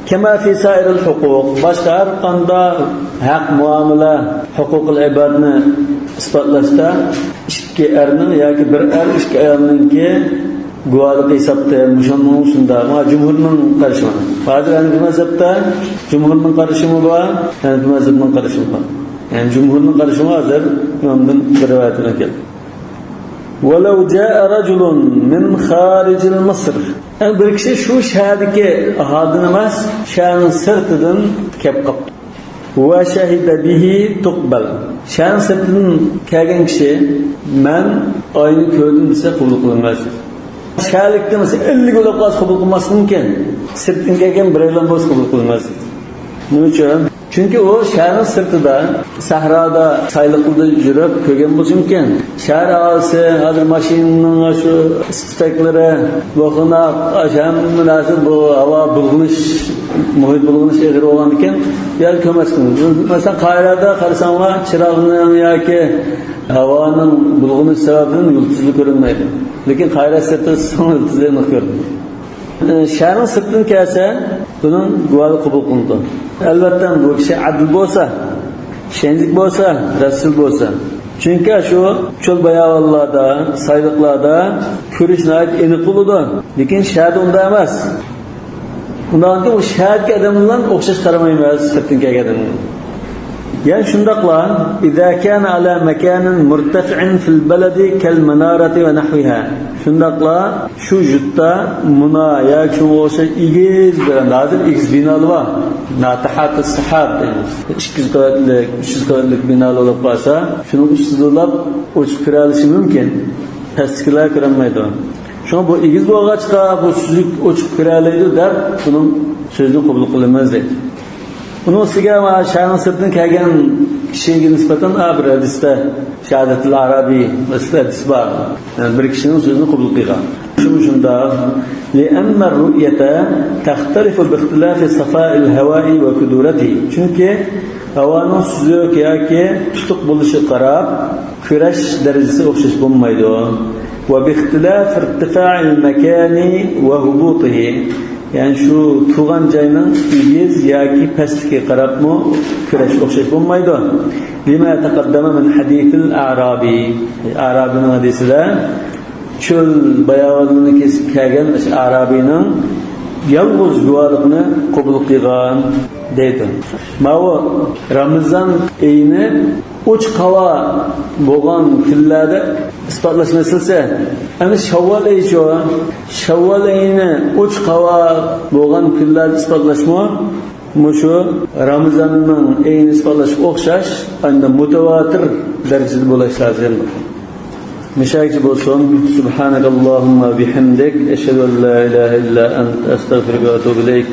كەما فى سائىرىل ھوقۇق، باشقا ھەر قانداق ھەق مۇئامىلە، ھوقۇقۇل ئىبادنى ئىسپاتلاشتا ئىككى ئەرنىڭ ياكى بىر ئەر ئىككى ئايالنىڭكى گۇۋاھلىقى ھېسابتا، مۇشۇنىڭ شۇنداق. مانا جۇمھۇرنىڭ قارىشى مانا. ھازىر ھەنەفىي مەزھەپتە جۇمھۇرنىڭ قارىشىمۇ بار، ھەنەفىي مەزھەپنىڭ قارىشىمۇ بار. يەنى جۇمھۇرنىڭ قارىشىمۇ ھازىر ئىمامدىن بىر رىۋايەتتىن كەلدى. ولو جاء رجل من خارج مصر. يەنى بىر كىشى شۇ شەھەردىكى ئاھالىدىن ئەمەس، شەھەرنىڭ سىرتىدىن كەپ قاپتۇ. وشهد به تقبل. شەھەرنىڭ سىرتىدىن كەلگەن كىشى، مەن ئاينى كۆردۈم دېسە، قوبۇل قىلىنماس. شەھەرلىكتە مەسىلەن، ئەللىك بولۇپ قالسا قوبۇل قىلماسلىقى مۇمكىن. سىرتتىن كەلگەن بىرەيلەن بولسا قوبۇل قىلىنماس. نېمە ئۈچۈن؟ چۈنكى ئۇ شەھەرنىڭ سىرتىدا، سەھرادا، سايلىقلىدا يۈرۈپ كۆرگەن بولۇشى مۇمكىن. شەھەر ئاھالىسى ھازىر ماشىنىنىڭ شۇ ئىس-، تۈتەكلىرى، بۇ قوناق، ھەممە نەرسە، بۇ ھاۋا بۇلغىنىش، مۇھىت بۇلغىنىش ئېغىر بولغاندىكىن، بۇ يەرگە كۆرمەسكىن. مەسىلەن، قاھىرەدە قارىساڭلار، چىراغنىڭ ياكى ھاۋانىڭ بۇلغىنىشى سەۋەبىدىن يۇلتۇزلار كۆرۈنمەيدۇ. لېكىن قاھىرە سىرتىدا چىراغ، يۇلتۇزلار ئېنىق كۆرۈنىدۇ. شەھەرنىڭ سىرتىدىن كەلسە، بۇنىڭ گۇۋاھلىقى قوبۇل قىلىنىدۇ. ئەلۋەتتە، بۇ كىشى ئادىل بولسا، ئىشەنچلىك بولسا، رەسۇل بولسا. چۈنكى شۇ چۆل باياۋانلاردا، سايلىقلاردا كۆرۈش ناھايىتى ئېنىق بولىدۇ. لېكىن شەھەردە ئۇنداق ئەمەس. ئۇنداقكى ئۇ شەھەردىكى ئادەم بىلەن ئوخشاش قارىمايمىز، سىرتتىن كەلگەن ئادەم بىلەن. يەنە شۇنداقلا، إذا كان على مكان مرتفع في البلد كالمنارة ونحوها. شۇنداقلا شۇ يۇرتتا مۇنا ياكى شۇنىڭغا ئوخشاش ئېگىز بىر، ھازىر ئېگىز بىنالار بار. ناطحات السحاب دەيمىز. ئىككى يۈز قەۋەتلىك، ئۈچ يۈز قەۋەتلىك بىنالار بولۇپ قالسا، شۇنىڭ ئۈستىدە ئۇلاپ ئۇچۇپ كىرەلىشى مۇمكىن. پەستىكىلەر كىرەلمەيدۇ. شۇڭا بۇ ئېگىز بولغاچقا، بۇ سۈزۈك ئۇچۇپ كىرەلەيدۇ دەپ، بۇنىڭ سۆزىنى قوبۇل قىلىمىز دەيدۇ. ئۇنىڭ ئۈستىگە مانا شەھەرنىڭ سىرتىدىن كەلگەن كىشىگە نىسبەتەن، ئا، بىر ھەدىستە شاھادەتۇل ئەرابى ۋاسىتە ھەدىس بار. يەنى بىر كىشىنىڭ سۆزىنى قوبۇل قىلغان. شۇمۇ شۇنداق. لأن الرؤية تختلف باختلاف صفاء الهواء وكدورته. چۈنكى ھاۋانىڭ سۈزۈك ياكى تۇتۇق بولۇشىغا قاراپ، كۈرەش دەرىجىسى ئوخشاش بولمايدۇ. وباختلاف ارتفاع المكان وهبوطه. يەنى شۇ تۇرغان جاينىڭ ئېگىز ياكى پەسلىكىگە قاراپمۇ كۈرەش ئوخشاش بولمايدۇ. لما تقدم من حديث الأعرابي. ئەرابىنىڭ ھەدىسىدە چۆل باياۋانلىرىنى كېسىپ كەلگەن ئەشۇ ئەرابىنىڭ يالغۇز گۇۋاھلىقىنى قوبۇل قىلغان دەيدۇ. ماۋۇ رامىزان ئېيىنى ئوچۇق ھاۋا بولغان كۈنلەردە ئىسپاتلاش مەسىلىسى. ئەمدى شاۋۋال ئېيىچۇ؟ شاۋۋال ئېيىنى ئوچۇق ھاۋا بولغان كۈنلەردە ئىسپاتلاشمۇ مۇشۇ رامىزاننىڭ ئېيىنى ئىسپاتلاشقا ئوخشاش، ئەمدى مۇتەۋاتىر دەرىجىدە بولۇش لازىم. مۇشۇ يەرگىچە بولسۇن. سبحانك اللهم وبحمدك، أشهد أن لا إله إلا أنت، أستغفرك وأتوب إليك.